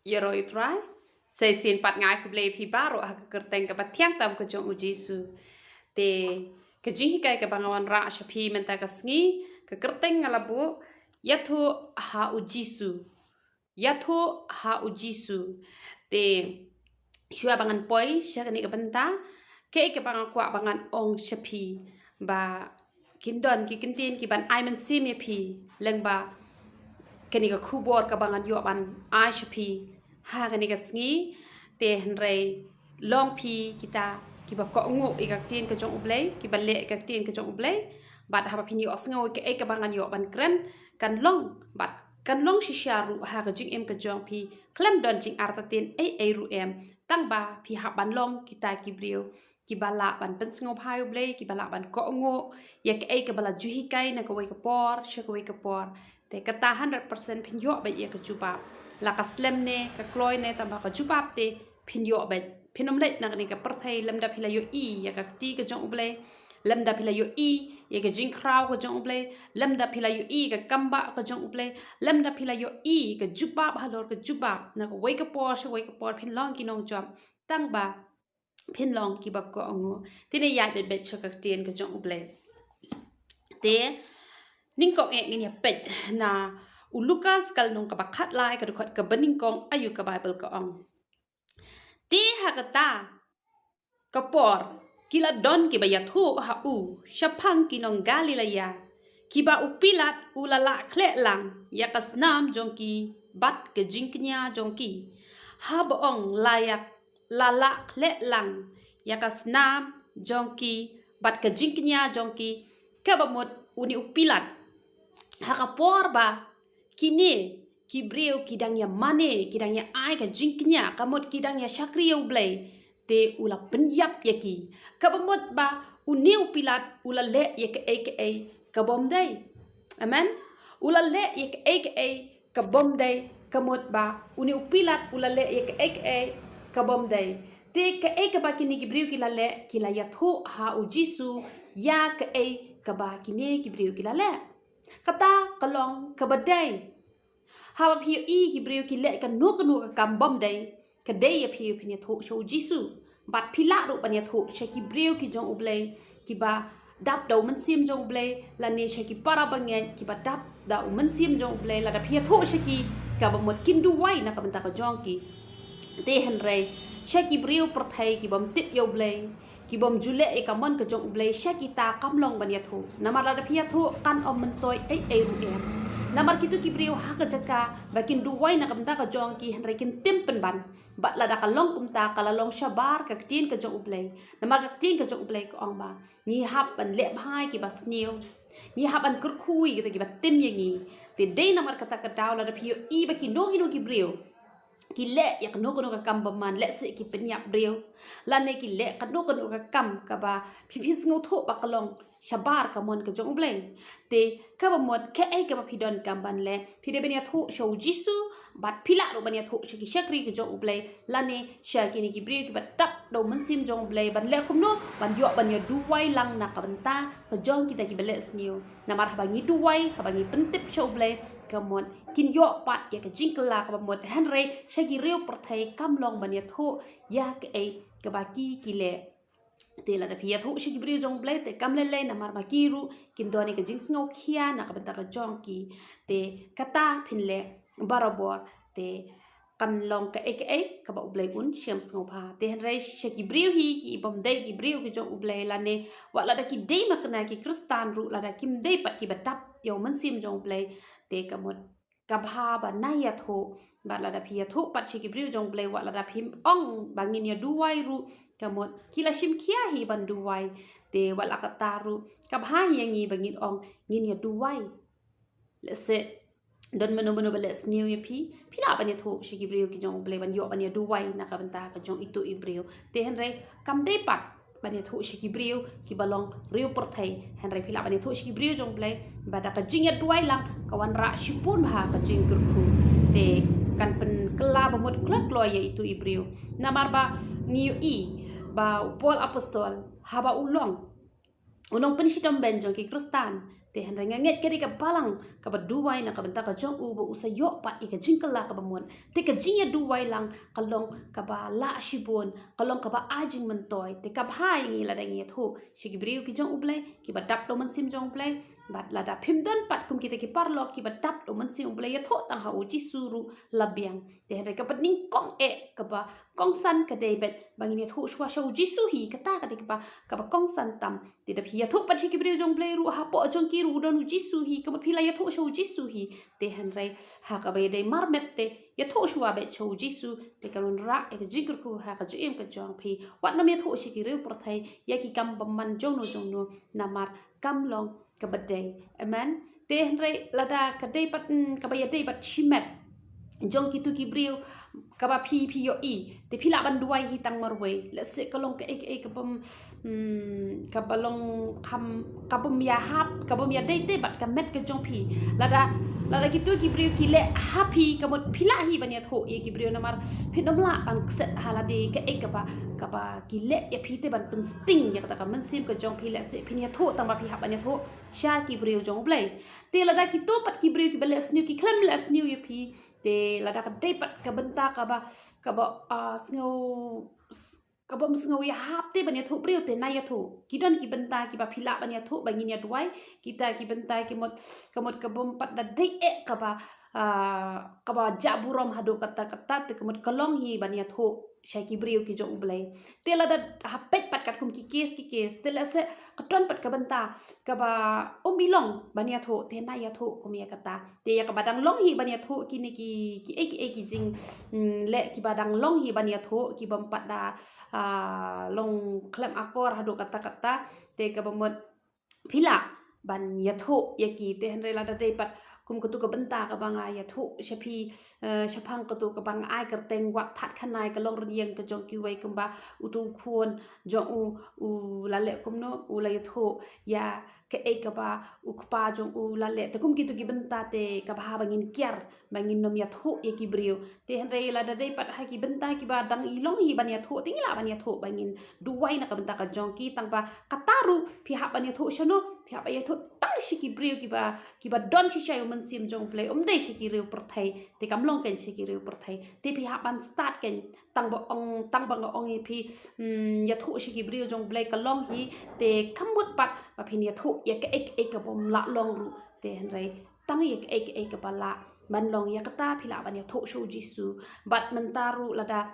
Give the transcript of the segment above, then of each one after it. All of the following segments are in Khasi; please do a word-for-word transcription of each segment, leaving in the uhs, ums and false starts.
Ïaroh ïa u Trai. Sa shisien pat nga ai khublei ïa phi baroh ha ka kyrteng kaba thiang tam ka jong u Jisu. Te ka jinghikai kaba nga wanrah sha phi mynta ka sngi, ka kyrteng nga la buh, Ïathuh ha u Jisu. Ïathuh ha u Jisu. Te shuwa ba ngan poi sha kane ka bynta, kaei kaba nga kwah ba ngan ong sha phi, ba kin don ki kyntien kiban ai mynsiem ïa phi lyngba kane ka khubor kaba ngan ïoh ban ai sha phi ha kane ka sngi. Te hynrei long phi kita kiba kohnguh ïa ka ktien ka jong U Blei, kiba leh ïa ka ktien ka jong U Blei, bad haba phin ïohsngew ïa kaei kaba ngan ïoh ban kren, kan long, bad kan long shisha ruh ha ka jingim ka jong phi, khlem don jingartatien ei ei ruh em, tang ba phi hap ban long kita ki briew kiba lah ban pynsngewbha ïa U Blei, kiba lah ban kohnguh ïa kaei kaba la ju hikai na kawei ka por sha kawei ka por. Te kata hundred percent phin ïoh beit ïa ka jubab. La ka slem ne ka kloi ne, tang ba ka jubab te phin ïoh beit. Phin ym leit na kane ka pyrthei lymda phi la ïohi ïa ka kti ka jong U Blei, lymda phi la ïohi ïa ka jingkhraw ka jong U Blei, lymda phi la ïohi ïa ka kambah ka jong U Blei, lymda phi la ïohi ïa ka jubab halor ka jubab, na kawei ka por sha kawei ka por phin long ki nongjop, tang ba phin long kiba kohnguh. Te ngin ïaid beit beit sha ka ktien ka jong U Blei. Te nyngkong eh ngin ïa peit na u Lukas ka lynnong kaba khatlai, ka dkhot kaba nyngkong, aïu ka Baibl ka ong. Te ha kata ka por ki la don kiba ïathuh ha u shaphang ki nong Galilea, kiba u Pilat u la lah khleh lang ïa ka snam jong ki bad ka jingkñia jong ki. Haba ong la ïa, la lah khleh lang ïa ka snam jong ki bad ka jingkñia jong ki, kaba mut une u Pilat, ha ka por ba kine ki briew ki dang ïa mane, ki dang ïa ai ka jingkñia, ka mut ki dang ïa shakri ïa U Blei, te u la pynïap ïa ki. Kaba mut ba une u Pilat u la leh ïa kaei kaei ka bym dei. Amen. U la leh ïa kaei kaei ka bym dei, ka mut ba une u Pilat u la leh ïa kaei kaei ka bym dei. Te kaei kaba kine ki briew ki la leh, ki la ïathuh ha u Jisu ïa kaei kaba kine ki briew ki la leh. Kata ka long kaba dei. Haba phi ïohi ki briew ki leh kano kano ka kam bym dei, ka dei ïa phi phin ïathuh sha u Jisu. Bad phi lah ruh ban ïathuh sha ki briew ki jong U Blei, kiba dap da u Mynsiem jong U Blei, lane sha ki para bangeit kiba dap da u Mynsiem jong U Blei, lada phi ïathuh sha ki, kaba mut kin duwai na ka bynta ka jong ki. Te hynrei sha ki briew pyrthei ki bym tip ïa U Blei, ki bym ju leh ïa ka mon ka jong U Blei, sha kita kam long ban ïathuh. Namar lada phi ïathuh kan ym myntoi ei ei ruh em. Namar kito ki briew ha ka jaka ba kin duwai na ka bynta ka jong ki, hynrei kin tim pynban. Bad lada ka long kumta, ka la long shabar ka ktien ka jong U Blei. Namar ka ktien ka jong U Blei ka ong ba ngi hap ban leh bha ïa kiba sniew, ngi hap ban kyrkhu ïa kita kiba tim ïa ngi. Te dei namar kata ka daw lada phi ïohi ba kino kino ki briew ki leh ïa kano kano ka kam bymman, lehse ki pynïap briew, lane ki leh kano kano ka kam kaba phi, phi sngewthuh ba ka long shabar ka mon ka jong U Blei. Te kaba mut kaei kaba phi donkam ban leh, phi dei ban ïathuh sha u Jisu, bad phi lah ruh ban ïathuh sha ki shakri ka jong U Blei, lane sha kine ki briew kiba dap da u Mynsiem jong U Blei, ban leh kumno, ban ïoh ban ïa duwai lang na ka bynta ka jong kita kiba leh sniew. Namar haba ngi duwai, haba ngi pyntip sha U Blei, ka mut kin ïoh pat ïa ka jingkylla kaba mut, hynrei sha ki briew pyrthei kam long ban ïathuh ïa kaei kaba ki ki leh. Te lada phi ïathuh sha ki briew jong U Blei te kam lei lei, namar ma ki ruh kin don ïa ka jingsngewkhia na ka bynta ka jong ki. Te kata phin leh barabor, te kan long kaei kaei kaba U Blei un shem sngewbha. Te hynrei sha ki briew hi ki bym dei ki briew ki jong U Blei, lane wat lada ki dei ma kane ki Khristan ruh, lada kim dei pat kiba dap ïa u Mynsiem jong U Blei, te ka mut ka bha ba nai ïathuh. Bad lada phi ïathuh pat sha ki briew jong U Blei, wat lada phim ong ba ngin ïa duwai ruh, ka mut ki la shim khia hi ban duwai. Te wat la kata ruh ka bha hi ïa ngi ba ngin ong ngin ïa duwai. Lehse don mano mano ba leh sniew ïa phi, phi lah ban ïathuh sha ki briew ki jong U Blei ban ïoh ban ïa duwai na ka bynta ka jong itu i briew. Te hynrei kam dei pat ban ïathuh sha ki briew kiba long briew pyrthei, hynrei phi lah ban ïathuh sha ki briew jong U Blei. Bad da ka jingïaduwai lang ka wanrah shibun bha ka jingkyrkhu. Te kan pynkylla ba mut kloi kloi ïa itu i briew. Namar ba ngi ïohi ba u Paul Apostol haba u long u nongpynshitom bein jong ki Khristan, Te hynrei nga ngeit ka dei ka balang kaba duwai na ka bynta ka jong u ba u sa ïoh pat ïa ka jingkylla kaba mut. Te ka jingïaduwai lang ka long kaba lah shibun, ka long kaba ai jingmyntoi. Te ka bha ïa ngi lada ngi ïathuh sha ki briew ki jong U Blei, kiba dap da u Mynsiem jong U Blei. Bad lada phim don pat kum kita ki paralok kiba dap da u Mynsiem U Blei, ïathuh tang ha U Jisu ruh la biang. Te hynrei kaba nyngkong eh, kaba kongsan ka dei beit ba ngin ïathuh shuwa sha U Jisu hi, kata ka dei kaba, kaba kongsan tam. Te da phi ïathuh pat sha ki briew jong U Blei ruh, hapoh jong ki ruh u don U Jisu hi, ka mut phi la ïathuh sha U Jisu hi. Te hynrei ha kaba ïadei marmet te ïathuh shuwa beit sha U Jisu, te kan wanrah ïa ka jingkyrkhu ha ka jingim ka jong phi. Wat nym ïathuh sha ki riew pyrthei ïa ki kam bymman jongno jongno, namar kam long kaba dei. Amen. Te hynrei lada ka dei pat, mm, kaba ïadei bad shimet jong kitu ki briew kaba phi, phi ïohi, te phi lah ban duwai hi tang marwei. Lehse ka long kaei kaei ka bym, mm, kaba long kham, ka bym ïahap, ka bym ïadei te bad ka met ka jong phi. Lada, lada kitu ki briew ki leh ha phi, ka mut phi lah hi ban ïathuh ïa ki briew, namar phin ym lah ban kset ha lade kaei kaba, kaba ki leh ïa phi te ban pynsting ïa kata ka mynsiem ka jong phi. Lehse phin ïathuh tang ba phi hap ban ïathuh sha ki briew jong U Blei. Te lada kitu pat ki briew kiba leh sniew ki khlem leh sniew ïa phi, te lada ka dei pat ka bynta kaba, kaba, ah, sngew, s-, kaba ym sngew ïahap te ban ïathuh briew, te na ïathuh. Ki don ki bynta kiba phi lah ban ïathuh ba ngin ïaduwai, kita ki bynta ki mut, ka mut ka bym pat da dei eh kaba, ah, kaba jah burom haduh katta katta, te ka mut ka long hi ban ïathuh sha ki briew ki jong U Blei. Te lada ha peit pat katkum ki kes ki kes, te lehse ka don pat ka bynta kaba ym i long ban ïathuh, te na ïathuh kum ïa kata. Te ïa kaba dang long hi ban ïathuh kine ki, kiei kiei ki jing, mm, leh kiba dang long hi ban ïathuh, ki bym pat da, ah, long khlem akor haduh katta katta, te kaba mut phi lah ban ïathuh ïa ki. Te hynrei lada dei pat kum katu ka bynta kaba nga ïathuh sha phi, eh, shaphang katu kaba nga ai kyrteng Wat That Khynnai, ka long rynïeng ka jong kiwei kumba utu u khun jong u, u la leh kumno, u la ïathuh ïa kaei kaba u kpa jong u la leh. Te kum kitu ki bynta te ka bha ba ngin kiar, ba ngin nym ïathuh ïa ki briew. Te hynrei lada dei pat ha ki bynta kiba dang i long hi ban ïathuh, te ngi lah ban ïathuh, ba ngin duwai na ka bynta ka jong ki. Tang ba kata ruh phi hap ban ïathuh shano? Phi hap ban ïathuh tang sha ki briew kiba, kiba don shisha ïa u Mynsiem jong U Blei, ym dei sha ki riew pyrthei. Te kam long kein sha ki riew pyrthei. Te phi hap ban start kein tang ba ong, tang ba nga ong ïa phi, mm, ïathuh sha ki briew jong U Blei ka long hi, te kam mut pat ba phin ïathuh ïa kaei kaei ka bym lah long ruh. Te hynrei tang ïa kaei kaei kaba lah ban long. Ïa kata phi lah ban ïathuh sha U Jisu. Bad mynta ruh lada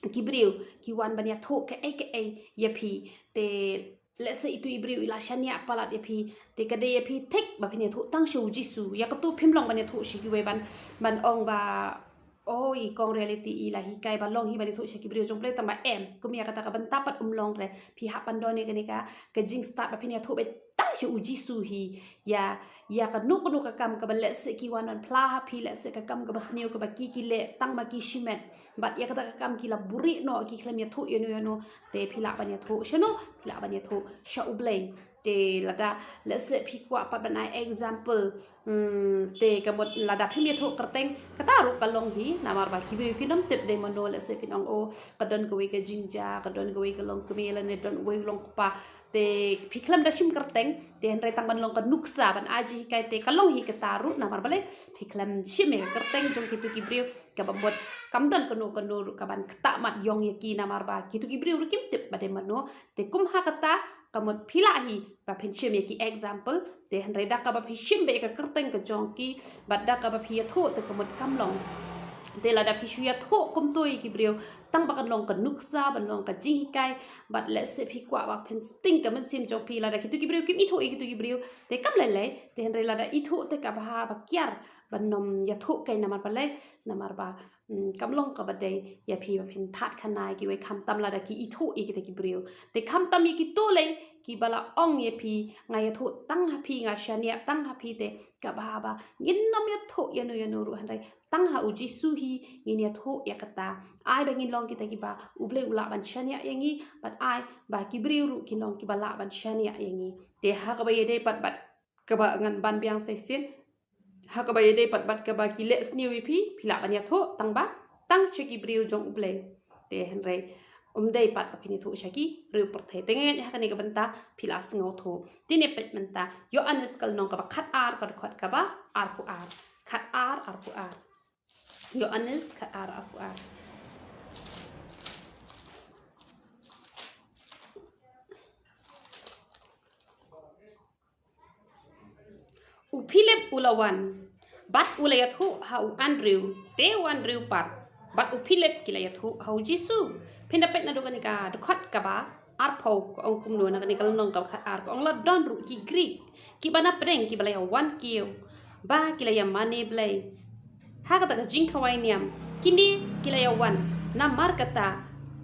ki briew ki wan ban ïathuh kaei kaei ïa phi, te lehse itu i briew i la shaniah palat ïa phi, te ka dei ïa phi thik ba phin ïathuh tang sha U Jisu. Ïa katu phim long ban ïathuh sha kiwei ban, ban ong ba, oh, i Kong Reality i la hikai ba long hi ban ïathuh sha ki briew jong U Blei, tang ba em, kum ïa kata ka bynta pat ym long re. Phi hap ban don ïa kane ka, ka jingstad ba phin ïathuh beit tang sha U Jisu hi. Ïa, ïa kano kano ka kam kaba lehse ki wan ban phla ha phi, lehse ka kam kaba sniew kaba ki, ki leh tang ba ki shimet. Bad ïa kata ka kam ki la buhrieh noh, ki khlem ïathuh ïano ïano. Te phi lah ban ïathuh shano? Phi lah ban ïathuh sha U Blei. Te lada lehse phi kwah pat ban ai example, hmm, te ka mut lada phim ïathuh kyrteng, kata ruh ka long hi, namar ba ki briew kin ym tip dei mano. Lehse phin ong, oh, ka don kawei ka jingjia, ka don kawei ka longkmie, lane don uwei u longkpa. Te phi khlem da shim kyrteng, te hynrei tang ban long ka nuksa ban ai jinghikai, te ka long hi kata ruh, namar balei? Phi khlem shim ïa ka kyrteng jong kitu ki briew, kaba mut kam don kano kano ruh kaban ktah mat ïong ïa ki, namar ba kitu ki briew ruh kim tip ba dei mano. Te kum ha kata, ka mut phi lah hi ba phin shim ïa ki example, te hynrei da kaba phi shim beit ïa ka kyrteng ka jong ki, bad da kaba phi ïathuh, te ka mut kam long. Te lada phi shu ïathuh kumto ïa ki briew, tang ba kan long ka nuksa, ban long ka jinghikai, bad lehse phi kwah ba phin sting ka mynsiem jong phi lada kitu ki briew kim ithuh ïa kitu ki briew, te kam lei lei. Te hynrei lada ithuh te ka bha ba kiar ban nym ïathuh kein, namar balei? Namar ba, mm, kam long kaba dei ïa phi ba phin that khynnai kiwei, khamtam lada ki ithuh ïa kita ki briew. Te khamtam ïa kito lei kiba la ong ïa phi, nga ïathuh tang ha phi, nga shaniah tang ha phi, te ka bha ba ngin nym ïathuh ïano ïano ruh, hynrei tang ha U Jisu hi ngin ïathuh ïa kata. Ai ba ngin long kita kiba U Blei u lah ban shaniah ïa ngi, bad ai ba ki briew ruh kin long kiba lah ban shaniah ïa ngi. Te ha kaba ïadei pat bad kaba ngan ban biang sa shisien, ha kaba ïadei pat bad kaba ki leh sniew ïa phi, phi lah ban ïathuh tang ba tang sha ki briew jong U Blei. Te hynrei Um dei pat ba phin ïathuh sha ki riew pyrthei. Te nga ngeit ha kane ka bynta phi la sngewthuh. Te ngin peit mynta Ïoannis ka lynnong kaba khatar, ka dkhot kaba arphew ar. Khatar, arphew ar. Ïoannis khatar, arphew ar. U Philip u la wan, bad u la ïathuh ha u Andrew, te u Andrew pat bad u Philip ki la ïathuh ha u Jisu. Phin da peit naduh kane ka dkhot kaba arphew, ka ong kumno, na kane ka lynnong kaba khatar, ka ong, la don ruh ki Grik kiba na pdeng kiba la ïawan kiew ba ki la ïamane Blei ha kata ka jingkhawai niam. Kine ki la ïawan namar kata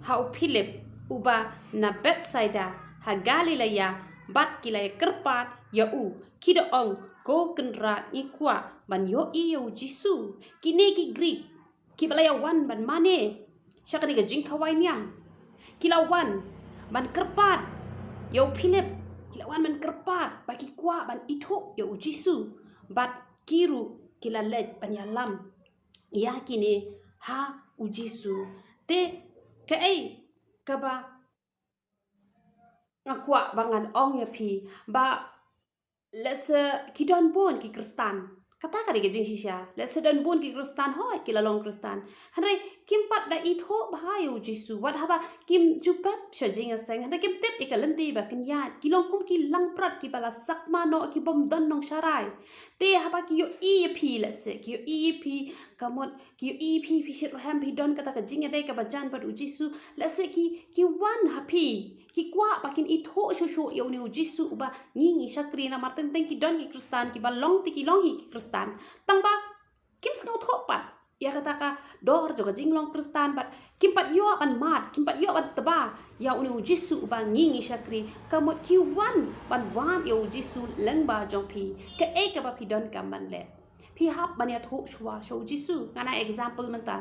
ha u Philip uba na Bethsaida ha Galilaia, bad ki la ïakyrpad ïa u, ki da ong, Ko Kynrad, ngi kwah ban ïohi ïa u Jisu. Kine ki Grik kiba la ïawan ban mane sha kane ka jingkhawai niam, ki la wan ban kyrpad ïa u Philip. Ki la wan ban kyrpad ba ki kwah ban ithuh ïa u Jisu, bad ki ruh ki la leit ban ïalam ïa kine ha u Jisu. Te kaei kaba nga kwah ba ngan ong ïa phi, ba lehse ki don bun ki Khristan. Kata ka dei ka jingshisha. Lehse don bun ki Khristan, hooid, ki la long Khristan, hynrei kim pat da ithuh bha ïa u Jisu. Wat haba kim ju pep sha jingïaseng, hynrei kim tip ïa ka lynti ba kin ïaid. Ki long kum ki langbrot kiba la sakma noh, ki bym don nongsharai. Te haba ki ïohi ïa phi, lehse ki ïohi ïa phi, ka mut ki ïohi ïa phi, phi shitrhem, phi don kata ka jingïadei kaba jan bad u Jisu, lehse ki, ki wan ha phi, ki kwah ba kin ithuh shuh shuh ïa une u Jisu uba ngi, ngi shakri. Namar teng teng ki don ki Khristan kiba long te ki long hi ki Khristan, tang ba kim sngewthuh pat ïa kata ka dor jong ka jinglong Khristan, bad kim pat ïoh ban mad, kim pat ïoh ban tba ïa une u Jisu uba ngi, ngi shakri. Ka mut ki wan ban wad ïa u Jisu lyngba jong phi. Kaei kaba phi donkam ban leh? Phi hap ban ïathuh shuwa sha u Jisu. Ngan ai example mynta.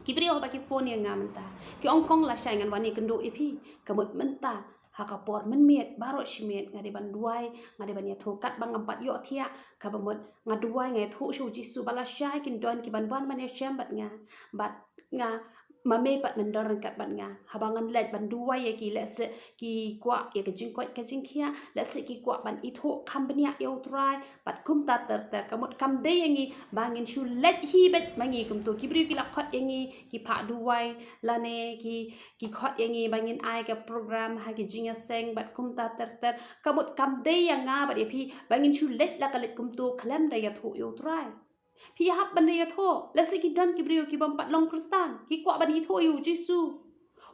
Ki briew haba ki phone ïa nga mynta, ki ong, Kong, lashai ngan wan ïakynduh ïa phi. Ka mut mynta ha ka por mynmiet, baroh shi miet nga dei ban duwai, nga dei ban ïathuh katba ngam pat ïohthiah. Kaba mut nga duwai, nga ïathuh sha u Jisu ba lashai kin don kiban wan ban ïashem bad nga, bad nga, ma me pat men don ryngkat bad nga. Haba ngan leit ban duwai ïa ki, lehse ki kwah ïa ka jingkoit ka jingkhiah, lehse ki kwah ban ithuh kham bniah ïa u Trai, bad kumta ter ter. Ka mut kam dei ïa ngi ba ngin shu leit hi beit ma ngi kumto. Ki briew ki la khot ïa ngi, ki phah duwai, lane ki, ki khot ïa ngi ba ngin ai ka program ha ki jingïaseng bad kumta ter ter. Ka mut kam dei ïa nga bad ïa phi ba ngin shu leit la ka leit kumto khlem da ïathuh ïa u Trai. Phi hap ban da ïathuh. Lehse ki don ki briew ki bym pat long Khristan, ki kwah ban ithuh ïa u Jisu.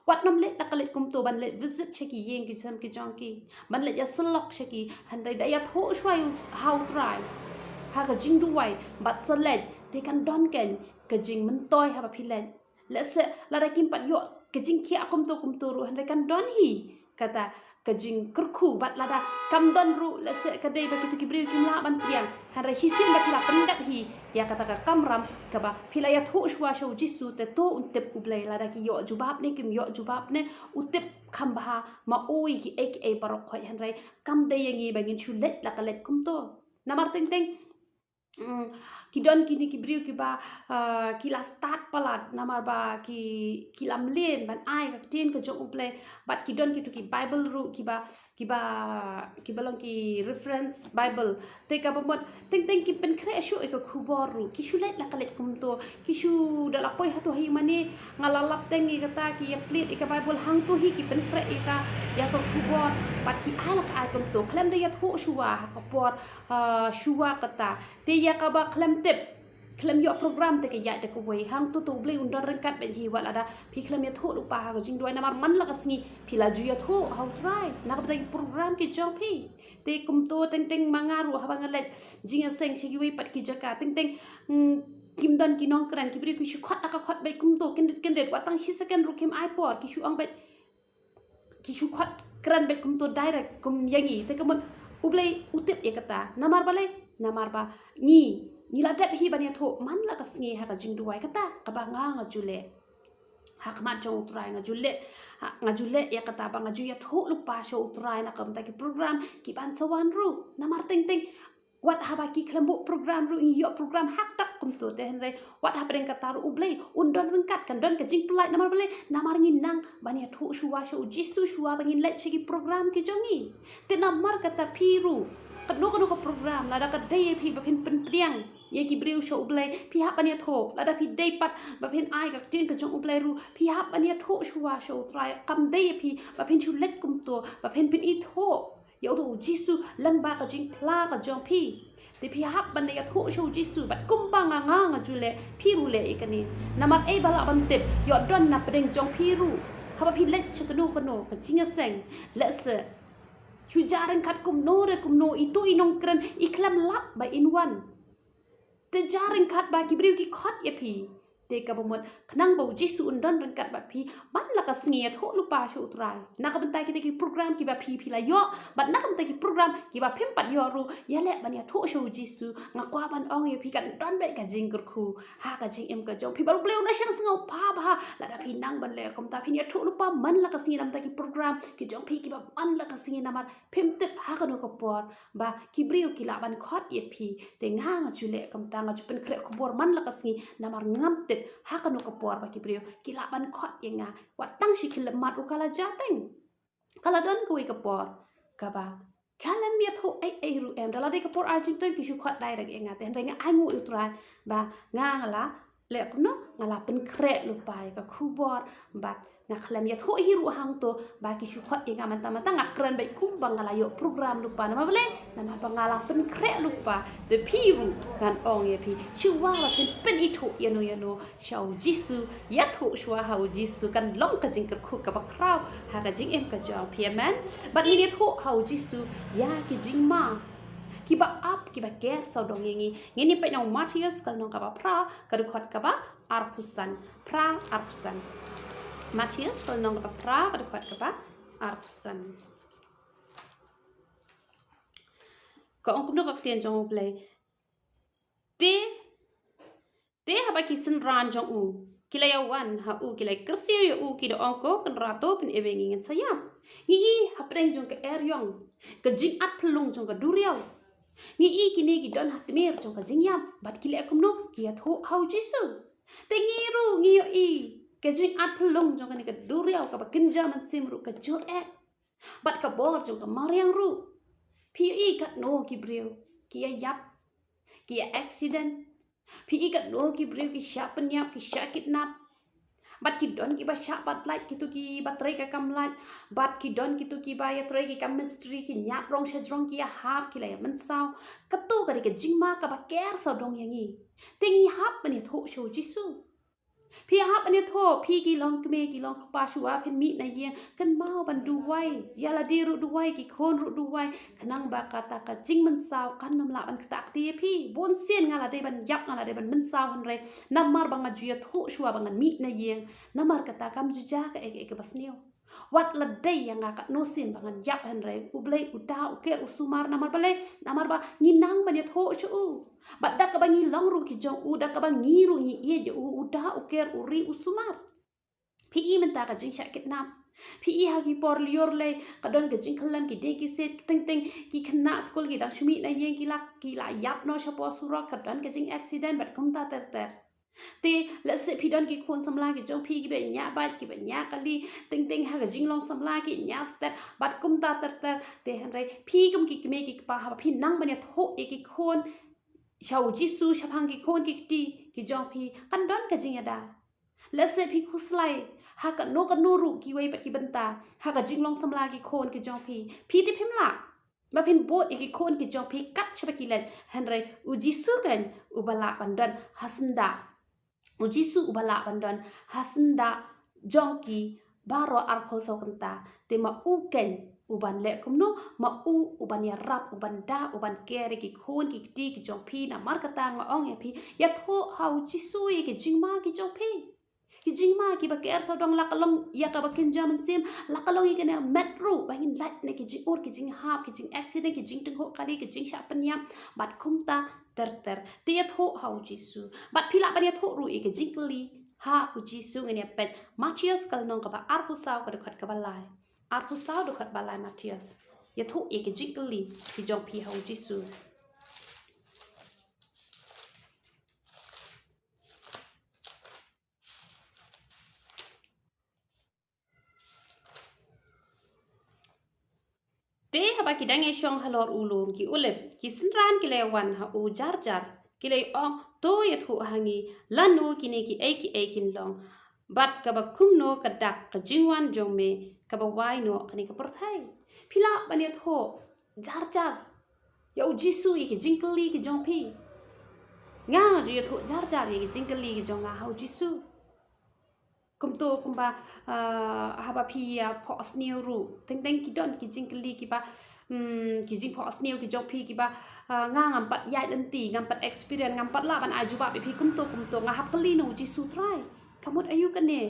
Wat nym leit la ka leit kumto ban leit visit sha ki ïing ki sem ki jong ki, ban leit ïasyllok sha ki, hynrei da ïathuh shuwa ïa u, ha u Trai ha ka jingduwai, bad sa leit, te kan don kein ka jingmyntoi haba phi leit. Lehse lada kim pat ïoh ka jingkhiah kumto kumto ruh, hynrei kan don hi kata ka jingkyrkhu. Bad lada kam don ruh, lehse ka dei ba kito ki briew kim lah ban pdiang, hynrei shisien ba phi la pyndep hi ïa kata ka kamram kaba phi la ïathuh shuwa sha u Jisu, te to un tip U Blei lada ki ïoh jubab ne kim ïoh jubab ne, u tip kham bha ma u ïa kiei kiei baroh khoit. Hynrei kam dei ïa ngi ba ngin shu leit la ka leit kumto. Namar teng teng, mm, ki don kine ki briew kiba, ah, ki la stad palat namar ba ki, ki la mlien ban ai ka ktien ka jong U Blei. Bad ki don kito ki Bible ruh kiba, kiba, kiba long ki reference Bible. Te kaba mut teng teng ki pynkhreh shuh ïa ka khubor ruh, ki shu leit la ka leit kumto, ki shu da la poi hato hi mane. Nga la lap teng ïa kata, ki ïa plied ïa ka Bible, hangto hi ki pynkhreh ïa ka, ïa ka khubor, bad ki ai la ka ai kumto khlem da ïathuh shuwa ha ka por, ah, shuwa kata. Te ïa kaba khlem tip, khlem ïoh program, te ka ïaid da kawei. Hangto to U Blei un don ryngkat bad hi, wat lada phi khlem ïathuh lypa ha ka jingduwai, namar man la ka sngi phi la ju ïathuh ha u Trai na ka bynta ki program ki jong phi. Te kumto teng teng ma nga ruh haba nga leit jingïaseng sha kiwei pat ki jaka, teng teng, mm, kim don ki nongkren, ki briew ki shu khot la ka khot beit kumto, kyndit kyndit, wat tang shi second ruh kim ai por, ki shu ong beit, ki shu khot kren beit kumto direct kum ïa ngi. Te ka mut U Blei u tip ïa kata. Namar balei? Namar ba ngi, ngi la dep hi ban ïathuh, man la ka sngi ha ka jingduwai kata kaba nga, nga ju leh ha khmat jong u Trai, nga ju leh, ha, nga ju leh ïa kata ba nga ju ïathuh lypa sha u Trai na ka bynta ki program kiban sa wan ruh. Namar teng teng Wat haba ki khlem buh program ruh ngi ïoh program hakdak kumto, te hynrei wat hapdeng kata ruh U Blei un don ryngkat, kan don ka jingpyllait. Namar balei? Namar ngi nang ban ïathuh shuwa sha U Jisu shuwa ba ngin leit sha ki program ki jong ngi. Te namar kata phi ruh, kano kano ka program, lada ka dei ïa phi ba phin pynpdiang ïa ki briew sha U Blei, phi hap ban ïathuh. Lada phi dei pat ba phin ai ka ktien ka jong U Blei ruh, phi hap ban ïathuh shuwa sha U Trai. Kam dei ïa phi ba phin shu leit kumto, ba phin pynithuh ïa uto U Jisu lyngba ka jingphla ka jong phi. Te phi hap ban ïathuh sha U Jisu, bad kumba nga nga nga ju leh, phi ruh leh ïa kane. Namar ei ba lah ban tip, ïoh don na pdeng jong phi ruh. Haba phi leit sha kano kano ka jingïaseng, lehse shu ja ryngkat kumno re kumno, ito i nongkren i khlem lap ba in wan. Te ja ryngkat ba ki briew ki khot ïa phi. Te kaba mut, khnang ba U Jisu un don ryngkat bad phi man la ka sngi, ïathuh lypa sha U Trai. Na ka bynta kita ki program kiba phi phi la ïoh, bad na ka bynta ki program kiba phim pat ïoh ruh, ïaleh ban ïathuh sha U Jisu. Nga kwah ban ong ïa phi, kan don beit ka jingkyrkhu ha ka jingim ka jong phi, bad U Blei un da shang sngewbha bha lada phi nang ban leh kumta. Phin ïathuh lypa man la ka sngi na ka bynta ki program ki jong phi kiba man la ka sngi, namar phim tip ha kano ka por ba ki briew ki lah ban khot ïa phi. Te nga nga ju leh kumta, nga ju pynkhreh khubor man la ka sngi, namar ngam tip ha kano ka por ba ki briew ki lah ban khot ïa nga. Wat tang shi khyllipmat ruh ka la jia teng. Ka la don kawei ka por kaba khlem ïathuh ei ei ruh em. Da la dei ka por arjingtynrai ki shu khot direct ïa nga. Te hynrei nga ainguh ïa U Trai ba nga nga la leh kumno, nga la pynkhreh lypa ïa ka khubor, bad nga khlem ïathuh hi ruh hangto ba ki shu khot ïa nga mynta mynta. Nga kren beit kumba nga la ïoh program lypa. Namar balei? Namar ba nga la pynkhreh lypa. Te phi ruh ngan ong ïa phi, shuwa ba phin pynithuh ïano ïano sha U Jisu, ïathuh shuwa ha U Jisu, kan long ka jingkyrkhu kaba khraw ha ka jingim ka jong phi. Amen. Bad ngin ïathuh ha U Jisu ïa ki jingma kiba ap kiba ker sawdong ïa ngi. Ngin ïa peit na u Mathaios ka lynnong kaba phra, ka dkhot kaba arphew san. Phra, arphew san. Mathaios ka lynnong kaba phra, ka dkhot kaba arphew san. Ka ong kumno ka ktien jong U Blei? Te, te haba ki synran jong u ki la ïa wan ha u, ki la ïa kyrsiew ïa u, ki da ong, Ko Kynrad, to pynim ïa ngi, ngin sa ïap. Ngi i hapdeng jong ka eriong ka jingatphyllung jong ka duriaw. Ngi i kine ki don ha tmier jong ka jingïap, bad ki leh kumno? Ki ïathuh ha U Jisu. Te ngi ruh ngi ïohi ka jingatphyllung jong kane ka duriaw kaba kynja mynsiem ruh ka jur eh, bad ka bor jong ka mariang ruh. Phi ïohi katno ki briew ki ïa ïap, ki ïa accident. Phi ïohi katno ki briew ki shah pynïap, ki shah kidnap. Bad ki don kiba shah bat lait, kito kiba trei ka kam lait. Bad ki don kito kiba ïa trei ki kam mistri, ki ñiad rong sha jrong, ki ïa hap, ki la ïa mynsaw. Kato ka dei ka jingma kaba ker sawdong ïa ngi. Te ngi hap ban ïathuh sha U Jisu. Phi hap ban ïathuh, phi ki long kmie ki long kpa, shuwa phin mih na ïing, kynmaw ban duwai ïa lade ruh, duwai ki khun ruh, duwai, khnang ba kata ka jingmynsaw kan ym lah ban ktah kti ïa phi. Bun sien nga la dei ban ïap, nga la dei ban mynsaw, hynrei namar ba nga ju ïathuh shuwa ba ngan mih na ïing, namar kata kam ju jia kaei kaei kaba sniew. Wat la dei ïa nga katno sien ba ngan ïap, hynrei U Blei u da u ker u sumar. Namar balei? Namar ba ngi nang ban ïathuh sha u. Bad da kaba ngi long ruh ki jong u, da kaba ngi ruh ngi ïeit ïa u, u da u ker u ri u sumar. Phi i mynta ka jingshah kidnap. Phi i ha ki por lyiur lei ka don ka jingkhyllem, ki dieng ki siej, teng teng ki khynnah skul ki dang shu mih na ïing ki la, ki la ïap noh shapoh surok, ka don ka jing accident bad kumta ter ter. Te lehse phi don ki khun samla ki jong phi kiba ñiah bike, kiba ñiah kali, teng teng ha ka jinglong samla ki ñiah stet bad kumta ter ter. Te hynrei phi kum ki kmie ki kpa, haba phi nang ban ïathuh ïa ki khun sha U Jisu shaphang ki khun ki kti ki jong phi, kan don ka jingïada. Lehse phi khuslai ha kano kano ruh kiwei pat ki bynta ha ka jinglong samla ki khun ki jong phi. Phi te phim lah ba phin bud ïa ki khun ki jong phi kat shaba ki leit, hynrei U Jisu kan uba lah ban don ha syndah. U Jisu uba lah ban don ha syndah jong ki baroh arphew saw kynta. Te ma u kan uban leh kumno? Ma u uban ïarap, uban da, uban ker ïa ki khun ki kti ki jong phi. Namar kata nga ong ïa phi, ïathuh ha U Jisu ïa ki jingma ki jong phi. Ki jingma kiba ker sawdong, la ka long ïa kaba kynja mynsiem, la ka long ïa kane met ruh ba ngin lait na ki jingïur, ki jinghap, ki jing accident, ki jingtynjuh kali, ki jingshah pynïap bad kumta ter ter. Te ïathuh ha U Jisu. Bad phi lah ban ïathuh ruh ïa ki jingkylli ha U Jisu. Ngin ïa peit Mathaios ka lynnong kaba arphew saw ka dkhot kaba lai. Arphew saw dkhot ba lai Mathaios. Ïathuh ïa ki jingkylli ki jong phi ha U Jisu. Ba ki dang ïashong halor u lum ki Olib, ki synran ki la wan ha u jar jar, ki la ong, to ïathuh ha ngi, lano kine kiei kiei kin long, bad kaba kumno ka dak ka jingwan jong me kaba wai noh kane ka pyrthei. Phi lah ban ïathuh jar jar ïa u Jisu ïa ki jingkylli ki jong phi. Nga nga ju ïathuh jar jar ïa ki jingkylli ki jong nga ha u Jisu. Kumto kumba, ah, haba phi ïa phohsniew ruh, teng teng ki don ki jingkylli kiba, hmm, ki jingphohsniew ki jong phi kiba, ah, nga ngam pat ïaid lynti, ngam pat experience, ngam pat lah ban ai jubab ïa phi kumto kumto, nga hap kylli na u Jisu Trai. Ka mut aïu kane?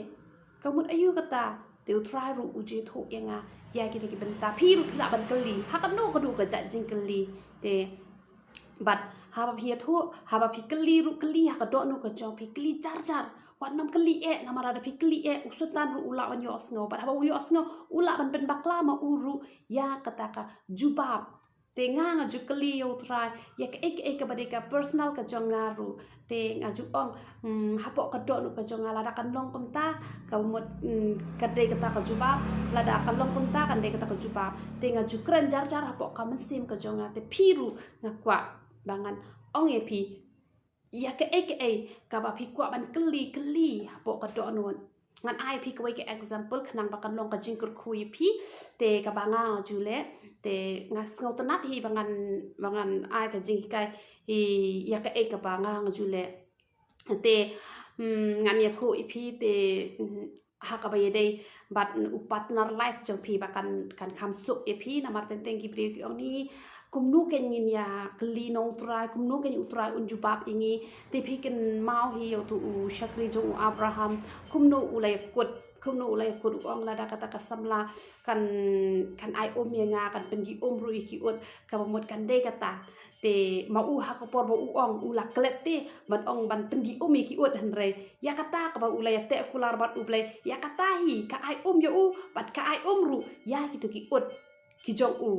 Ka mut aïu kata? Te u Trai ruh u ju ïathuh ïa nga ïa kita ki bynta. Phi ruh phi lah ban kylli ha kano kano ka jait jingkylli. Te bad haba phi ïathuh, haba phi kylli ruh, kylli ha ka dohnud ka jong phi, kylli jar jar. Wat nym kylli eh, namar lada phi kylli eh, u Soitan ruh u lah ban ïohsngew. Bad haba u ïohsngew, u lah ban pynbakla ma u ruh ïa kata ka jubab. Te nga nga ju kylli ïa u Trai ïa kaei kaei kaba dei ka personal ka jong nga ruh. Te nga ju ong, hmm, hapoh ka dohnud ka jong nga, lada kan long kumta, ka mut, hmm, ka dei kata ka jubab, lada kan long kumta, kan dei kata ka jubab. Te nga ju kren jar jar hapoh ka mynsiem ka jong nga. Te phi ruh nga kwah ba ngan ong ïa phi ïa kaei kaei kaba phi kwah ban kylli, kylli hapoh ka dohnud. Ngan ai phi kawei ka example khnang ba kan long ka jingkyrkhu ïa phi. Te kaba nga nga ju leh, te nga sngewtynnat hi ba ngan, ba ngan ai ka jinghikai hi ïa kaei kaba nga nga ju leh. Te, mm, ngan ïathuh ïa phi te, mm, ha kaba ïadei bad u partner life jong phi ba kan, kan kham suk ïa phi, namar teng teng ki briew ki ong ni, kumno kein ngin ïa kylli na u Trai, kumno kein u Trai un jubab ïa ngi. Te phi kynmaw hi ïa uto u shakri jong u Abraham, kumno u la ïakut, kumno u la ïakut, u ong lada kata ka samla kan, kan ai um ïa nga, kan pyndih um ruh ïa ki ut, kaba mut kan dei kata. Te ma u ha ka por ba u ong, u la klet te ban ong ban pyndih um ïa ki ut, hynrei ïa kata kaba u la ïateh kular bad U Blei, ïa kata hi ka ai um ïa u bad ka ai um ruh ïa kito ki ut ki jong u.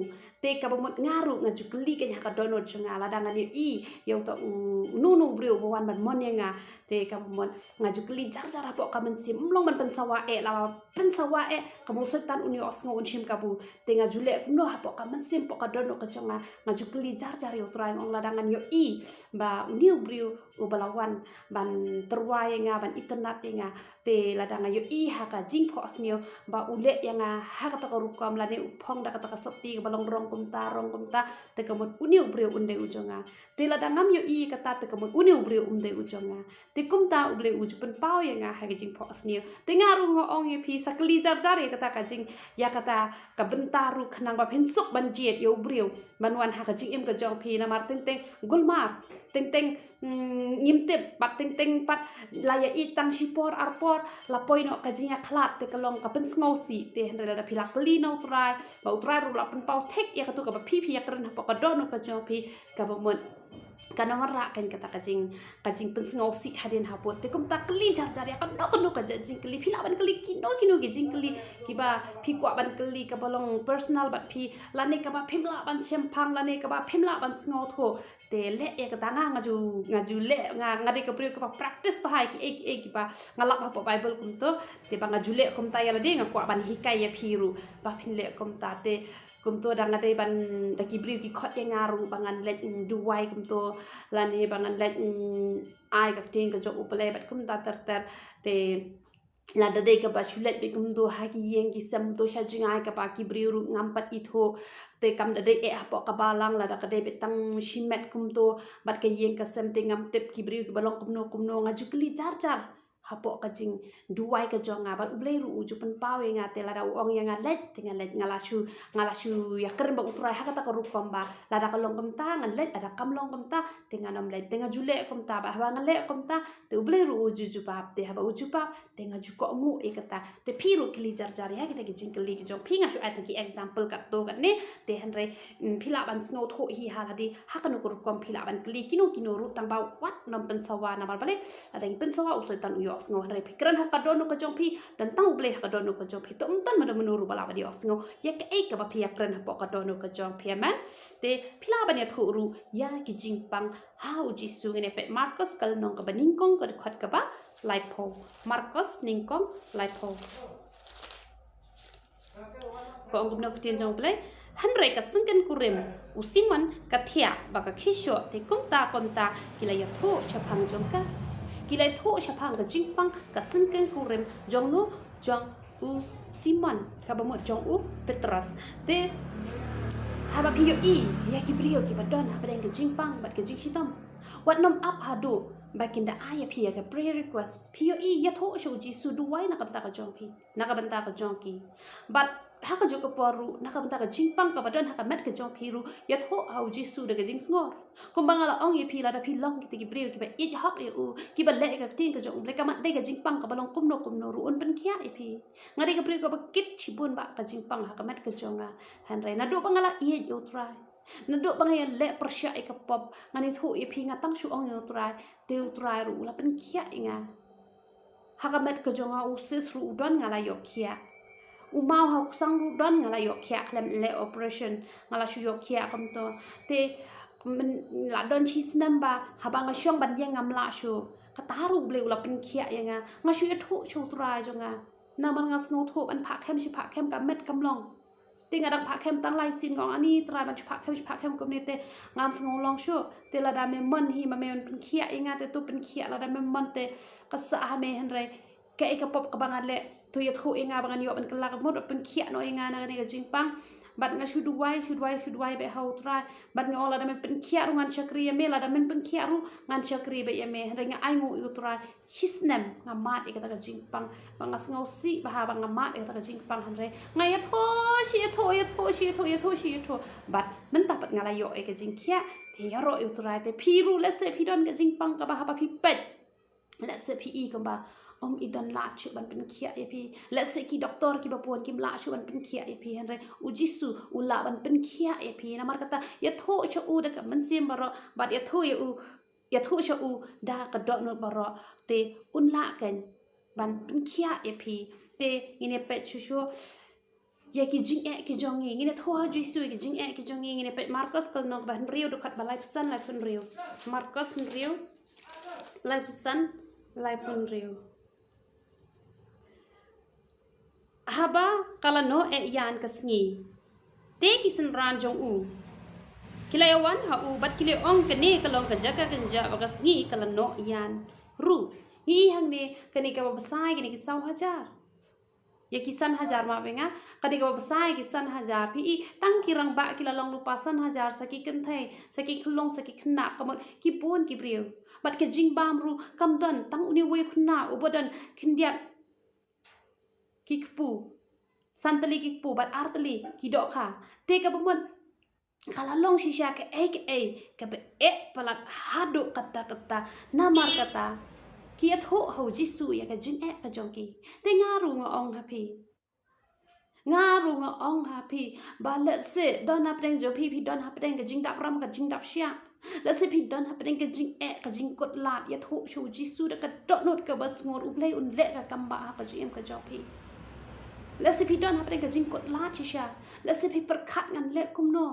Te kaba mut nga ruh nga ju kylli kein ha ka dohnud jong nga, lada ngan ïohi ïa uta u, uno uno u briew ba wan ban mon ïa nga. Te kaba mut nga ju kylli jar jar hapoh ka mynsiem, ym long ban pynsawa eh, lada pynsawa eh, ka mut u Soitan un ïohsngew, un shim kabu. Te nga ju leh kumno hapoh ka mynsiem, hapoh ka dohnud ka jong nga, nga ju kylli jar jar ïa u Trai, nga ong lada ngan ïohi ba une u briew uba la wan ban tyrwa ïa nga, ban itynnad ïa nga. Te lada nga ïohi ha ka jingphohsniew ba u leh ïa nga ha kata ka rukom, lane u phong da kata ka sotti kaba long rong kumta, rong kumta, te ka mut une u briew un dei u jong nga. Te lada ngam ïohi kata, te ka mut une u briew um dei u jong nga. Te kumta U Blei u ju pynpaw ïa nga ha ka jingphohsniew. Te nga ruh nga ong ïa phi, sa kylli jar jar ïa kata ka jing, ïa kata ka bynta ruh, khnang ba phin suk ban jied ïa u briew ban wan ha ka jingim ka jong phi, namar teng teng gulmar, teng teng, mm, ngim tip, bad teng teng pat la ïa ïeit tang shi por ar por la poi noh ka jingïakhlad, te ka long ka pynsngewsih. Te hynrei lada phi la kylli na u Trai, ba u Trai ruh la pynpaw thik ïa kato kaba phi phi ïakren hapoh ka dohnud ka jong phi, kaba mut kan ym wanrah kein kata ka jing, ka jingpynsngewsih hadien habud. Te kumta kylli jar jar ïa kano kano ka jait jingkylli. Phi lah ban kylli kino kino ki jingkylli kiba phi kwah ban kylli, kaba long personal bad phi, lane kaba phim lah ban shemphang, lane kaba phim lah ban sngewthuh. Te leh ïa kata, nga nga ju, nga ju leh, nga nga dei ka briew kaba practice bha ïa kiei kiei kiba nga lap hapoh Bible kumto. Te ba nga ju leh kumta ïa lade, nga kwah ban hikai ïa phi ruh ba phin leh kumta. Te kumto da nga dei ban, da ki briew ki khot ïa nga ruh ba ngan leit, mm, duwai kumto, lane ba ngan leit, mm, ai ka ktien ka jong U Blei bad kumta ter ter. Te lada dei kaba shu leit beit kumto ha ki ïing ki sem, to sha jngai kaba ki briew ruh ngam pat ithuh, te kam da dei eh hapoh ka balang, lada ka dei beit tang shimet kumto bad ka ïing ka sem, te ngam tip ki briew kiba long kumno kumno, nga ju kylli jar jar hapoh ka jingduwai ka jong nga, bad U Blei ruh u ju pynpaw ïa nga. Te lada u ong ïa nga leit, te nga leit, nga la shu, nga la shu ïakren bad u Trai ha kata ka rukom ba lada ka long kumta ngan leit, lada kam long kumta te ngan ym leit. Te nga ju leh kumta, bad haba nga leh kumta te U Blei ruh u ju jubab. Te haba u jubab te nga ju kohnguh ïa kata. Te phi ruh kylli jar jar ïa kita ki jingkylli ki jong phi, nga shu ai tang ki example katto katne. Te hynrei, mm, phi lah ban sngewthuh hi ha lade ha kano ka rukom phi lah ban kylli kino kino ruh, tang ba wat nym pynsawa, namar balei? Lada ngi pynsawa u Soitan u ïohsngew. Hynrei phi kren ha ka dohnud ka jong phi, don tang U Blei ha ka dohnud ka jong phi, to ym don mano mano ruh ba lah ban ïohsngew ïa kaei kaba phi ïakren hapoh ka dohnud ka jong phi. Amen. Te phi lah ban ïathuh ruh ïa ki jingpang ha u Jisu. Ngin ïa peit Markos ka lynnong kaba nyngkong, ka dkhot kaba laiphew. Markos nyngkong laiphew. Ka ong kumno ka ktien jong U Blei? Hynrei ka syngken kurim u Simon ka thiah ba ka khie shoh, te kumta kumta ki la ïathuh shaphang jong ka. Ki la ïathuh shaphang ka jingpang ka syngken kurim jong u, jong u Simon, kaba mut jong u Petros. Te haba phi ïohi ïa ki briew kiba don hapdeng ka jingpang bad ka jingshitom, wat nym ap haduh ba kin da ai ïa phi ïa ka prayer request. Phi ïohi, ïathuh sha u Jisu, duwai na ka bynta ka jong phi, na ka bynta ka jong ki. Bad ha kajuh ka por ruh, na ka bynta ka jingpang kaba don ha ka met ka jong phi ruh, ïathuh ha u Jisu da ka jingsngur. Kumba nga la ong ïa phi, lada phi long kita ki briew kiba ïeit hok ïa u, kiba leh ïa ka ktien ka jong u Blei, ka mat dei ka jingpang kaba long kumno kumno ruh un pynkhiah ïa phi. Nga dei ka briew kaba kit shibun bha ka jingpang ha ka met ka jong nga. Hynrei naduh ba nga la ïeit ïa u Trai, naduh ba nga ïaleh pyrshah ïa ka pop, ngan ïathuh ïa phi, nga tang shu ong ïa u Trai, te u Trai ruh u la pynkhiah ïa nga. Ha ka met ka jong nga u cyst ruh u don nga la ïoh khiah. U maw ha u ksang ruh don nga la ïoh khiah khlem leh operation, nga la shu ïoh khiah kumto. Te men la don shi snem ba haba nga shong ban ïeng ngam lah shuh. Kata ruh u Blei u la pynkhiah ïa nga. Nga shu ïathuh sha u Trai jong nga. Namar nga sngewthuh ban phah khem shi phah khem ka met kam long. Te nga dang phah khem tang lai sien, nga ong ani Trai, ban shu phah khem shi phah khem kumne te ngam sngew long shuh. Te lada me mon hi ma me ban pynkhiah ïa nga te to pynkhiah, lada me mon te ka sah ha me, hynrei kaei ka pop kaba nga leh, to ïathuh ïa nga ba ngan ïoh ban kylla, ka mut ba pynkhiah noh ïa nga na kane ka jingpang. Bad nga shu duwai, shu duwai, shu duwai beit ha u Trai. Bad nga ong lada me pynkhiah ruh ngan shakri ïa me, lada men pynkhiah ruh ngan shakri beit ïa me. Hynrei nga ainguh ïa u Trai. Shi snem nga mad ïa kata ka jingpang ba nga sngewsih bha ba nga mad ïa kata ka jingpang, hynrei nga ïathuh shi ïathuh, ïathuh shi ïathuh, ïathuh shi ïathuh. Bad mynta pat nga la ïoh ïa ka jingkhiah. Te ïaroh ïa u Trai. Te phi ruh lehse phi don ka jingpang kaba haba phi peit, lehse phi i kumba ym i don lad shuh ban pynkhiah ïa phi. Lehse ki doktor kiba bun kim lah shuh ban pynkhiah ïa phi, hynrei u Jisu u lah ban pynkhiah ïa phi. Namar kata ïathuh sha u da ka mynsiem baroh bad ïathuh ïa u, ïathuh sha u da ka dohnud baroh, te un lah kein ban pynkhiah ïa phi. Te ngin ïa peit shuh shuh ïa ki jingeh ki jong ngi. Ngin ïathuh ha u Jisu ïa ki jingeh ki jong ngi. Ngin ïa peit Markos ka lynnong ba hynriew, dkhot ba laiphew san, laiphew hynriew. Markos hynriew, laiphew san, laiphew hynriew. Haba ka la noh eh ïan ka sngi, te ki synran jong u ki la ïawan ha u bad ki la ong, kane ka long ka jaka kynjah ba ka sngi ka la noh ïan ruh. Ngi i hangne kane kaba bsa ïa kine ki saw hajar, ïa ki san hajar, ma bynga, kane kaba bsa ïa ki san hajar. Phi i, tang ki rangbah ki la long lypa san hajar, sa ki kynthei, sa ki khyllung, sa ki khynnah, ka mut ki bun ki briew. Bad ka jingbam ruh kam don, tang une uwei u khynnah uba don khyndiat ki kpu, san tylli ki kpu bad ar tylli ki dohkha. Te kaba mut ka la long shisha kaei kaei kaba eh palat haduh katta katta. Namar kata ki ïathuh ha u Jisu ïa ka jingeh ka jong ki. Te nga ruh nga ong ha phi, nga ruh nga ong ha phi, ba lehse don hapdeng jong phi, phi don hapdeng ka jingdap ram, ka jingdap shiah. Lehse phi don hapdeng ka jingeh, ka jingkut lad, ïathuh sha u Jisu da ka dohnud kaba sngur, u Blei un leh ka kam ba ha ka jingim ka jong phi. Lehse phi don hapdeng ka jingkut lad shisha. Lehse phi pyrkhat ngan leh kumno.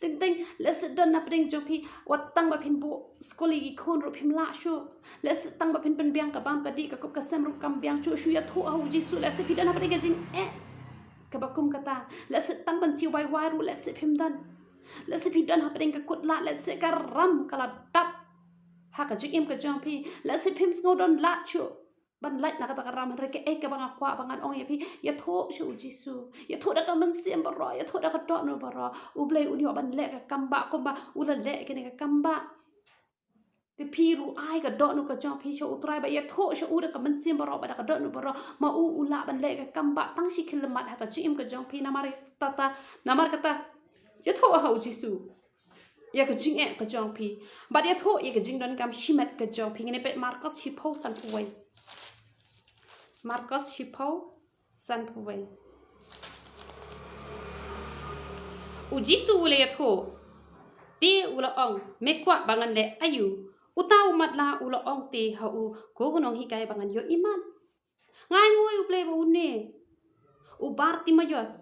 Teng teng lehse don hapdeng jong phi, wat tang ba phin buh skul ïa ki khun ruh phim lah shuh. Lehse tang ba phin pynbiang ka bam ka dih, ka kup ka sem ruh kam biang shuh. Shu ïathuh ha u Jisu. Lehse phi don hapdeng ka jingeh kaba kum kata. Lehse tang ban siew wai wai ruh lehse phim don. Lehse phi don hapdeng ka kut lad, lehse ka ram ka la dap ha ka jingim ka jong phi. Lehse phim sngew don lad shuh ban lait na kata ka ram. Hynrei kaei kaba nga kwah ba ngan ong ïa phi, ïathuh sha u Jisu. Ïathuh da ka mynsiem baroh, ïathuh da ka dohnud baroh. U Blei un ïoh ban leh ka kam ba kumba u la leh kane ka kam ba. Te phi ruh ai ka dohnud ka jong phi sha u Trai, ba ïathuh sha u da ka mynsiem baroh bad da ka dohnud baroh, ma u u lah ban leh ka kam ba tang shi khyllipmat ha ka jingim ka jong phi. Namar kata, namar kata ïathuh ha u Jisu ïa ka jingeh ka jong phi, bad ïathuh ïa ka jingdonkam shimet ka jong phi. Ngin ïa peit Markos shiphew, sanphew wei. Markos shiphew, sanphew wei. U Jisu u la ïathuh te u la ong, me kwah ba ngan leh aïu? Uta u matlah u la ong te ha u, ko u nonghikai, ba ngan ïoh imat? Nga ainguh ïa u Blei ba une u Bartimaios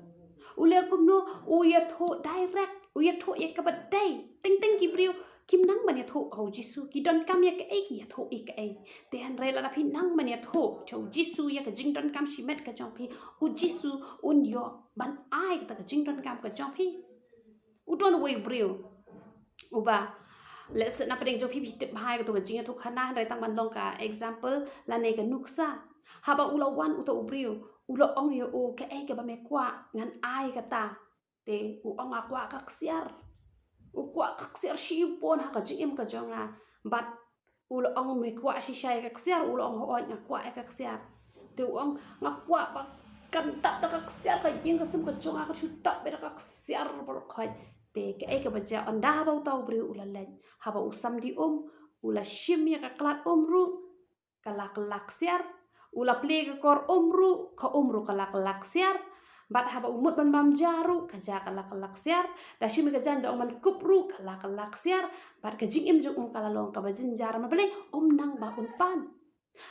u leh kumno, u ïathuh direct, u ïathuh ïa kaba dei. Teng teng ki briew kim nang ban ïathuh ha u Jisu, ki donkam ïa kaei ki ïathuh ïa kaei. Te hynrei lada phi nang ban ïathuh sha u Jisu ïa ka jingdonkam shimet ka jong phi, u Jisu un ïoh ban ai kata ka jingdonkam ka jong phi. U don uwei u briew uba, let's say, na pdeng jong phi phi tip bha ïa kato ka jingïathuhkhana, hynrei tang ban long ka example lane ka nuksa. Haba u la wan uto u briew, u la ong ïa u, kaei kaba me kwah ngan ai kata. Te u ong, nga kwah ka ksiar. U kwah ka ksiar shibun ha ka jingim ka jong nga. Bad u la ong, me kwah shisha ïa ka ksiar? U la ong, hooid, nga kwah ïa ka ksiar. Te u ong, nga kwah ba kan dap da ka ksiar ka ïing ka sem ka jong nga, kan shu dap beit da ka ksiar baroh khoit. Te kaei kaba jia? Ynda haba uta u briew u la leit, haba u samdi um, u la shim ïa ka khlad um ruh, ka la kylla ksiar. U la plie ka kor um ruh, ka um ruh ka la kylla ksiar. Bad haba u mut ban bam ja ruh, ka ja ka la kylla ksiar. Da shim ïa ka jaiñ da ong ban kup ruh, ka la kylla ksiar. Bad ka jingim jong u ka la long kaba jynjar, namar balei? Um nang ba un pan.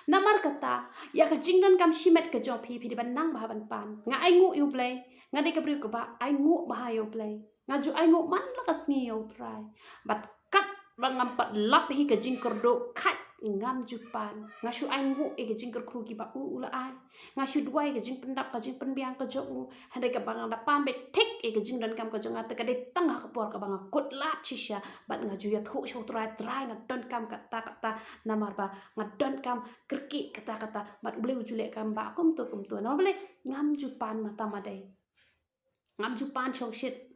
Namar kata, ïa ka jingdonkam shimet ka jong phi, phi dei ban nang bha ban pan. Nga ainguh ïa U Blei, nga dei ka briew kaba ainguh bha ïa U Blei. Nga ju ainguh man la ka sngi ïa U Trai. Bad katba ngam pat lap hi ka jingkyrduh, khat ngam ju pan. Nga shu ainguh ïa ka jingkyrkhu kiba u u la ai. Nga shu duwai ka jingpyndap, ka jingpynbiang ka jong u. Hynrei kaba nga da pan beit thik ïa ka jingdonkam ka jong nga, te ka dei tang ha ka por kaba nga kut lad shisha bad nga ju ïathuh sha U Trai, Trai, nga donkam kata kata, namar ba nga donkam kyrkieh kata kata, bad U Blei u ju leh kam ba kumto kumto. Namar balei? Ngam ju pan mata ma dei. Ngam ju pan shongshit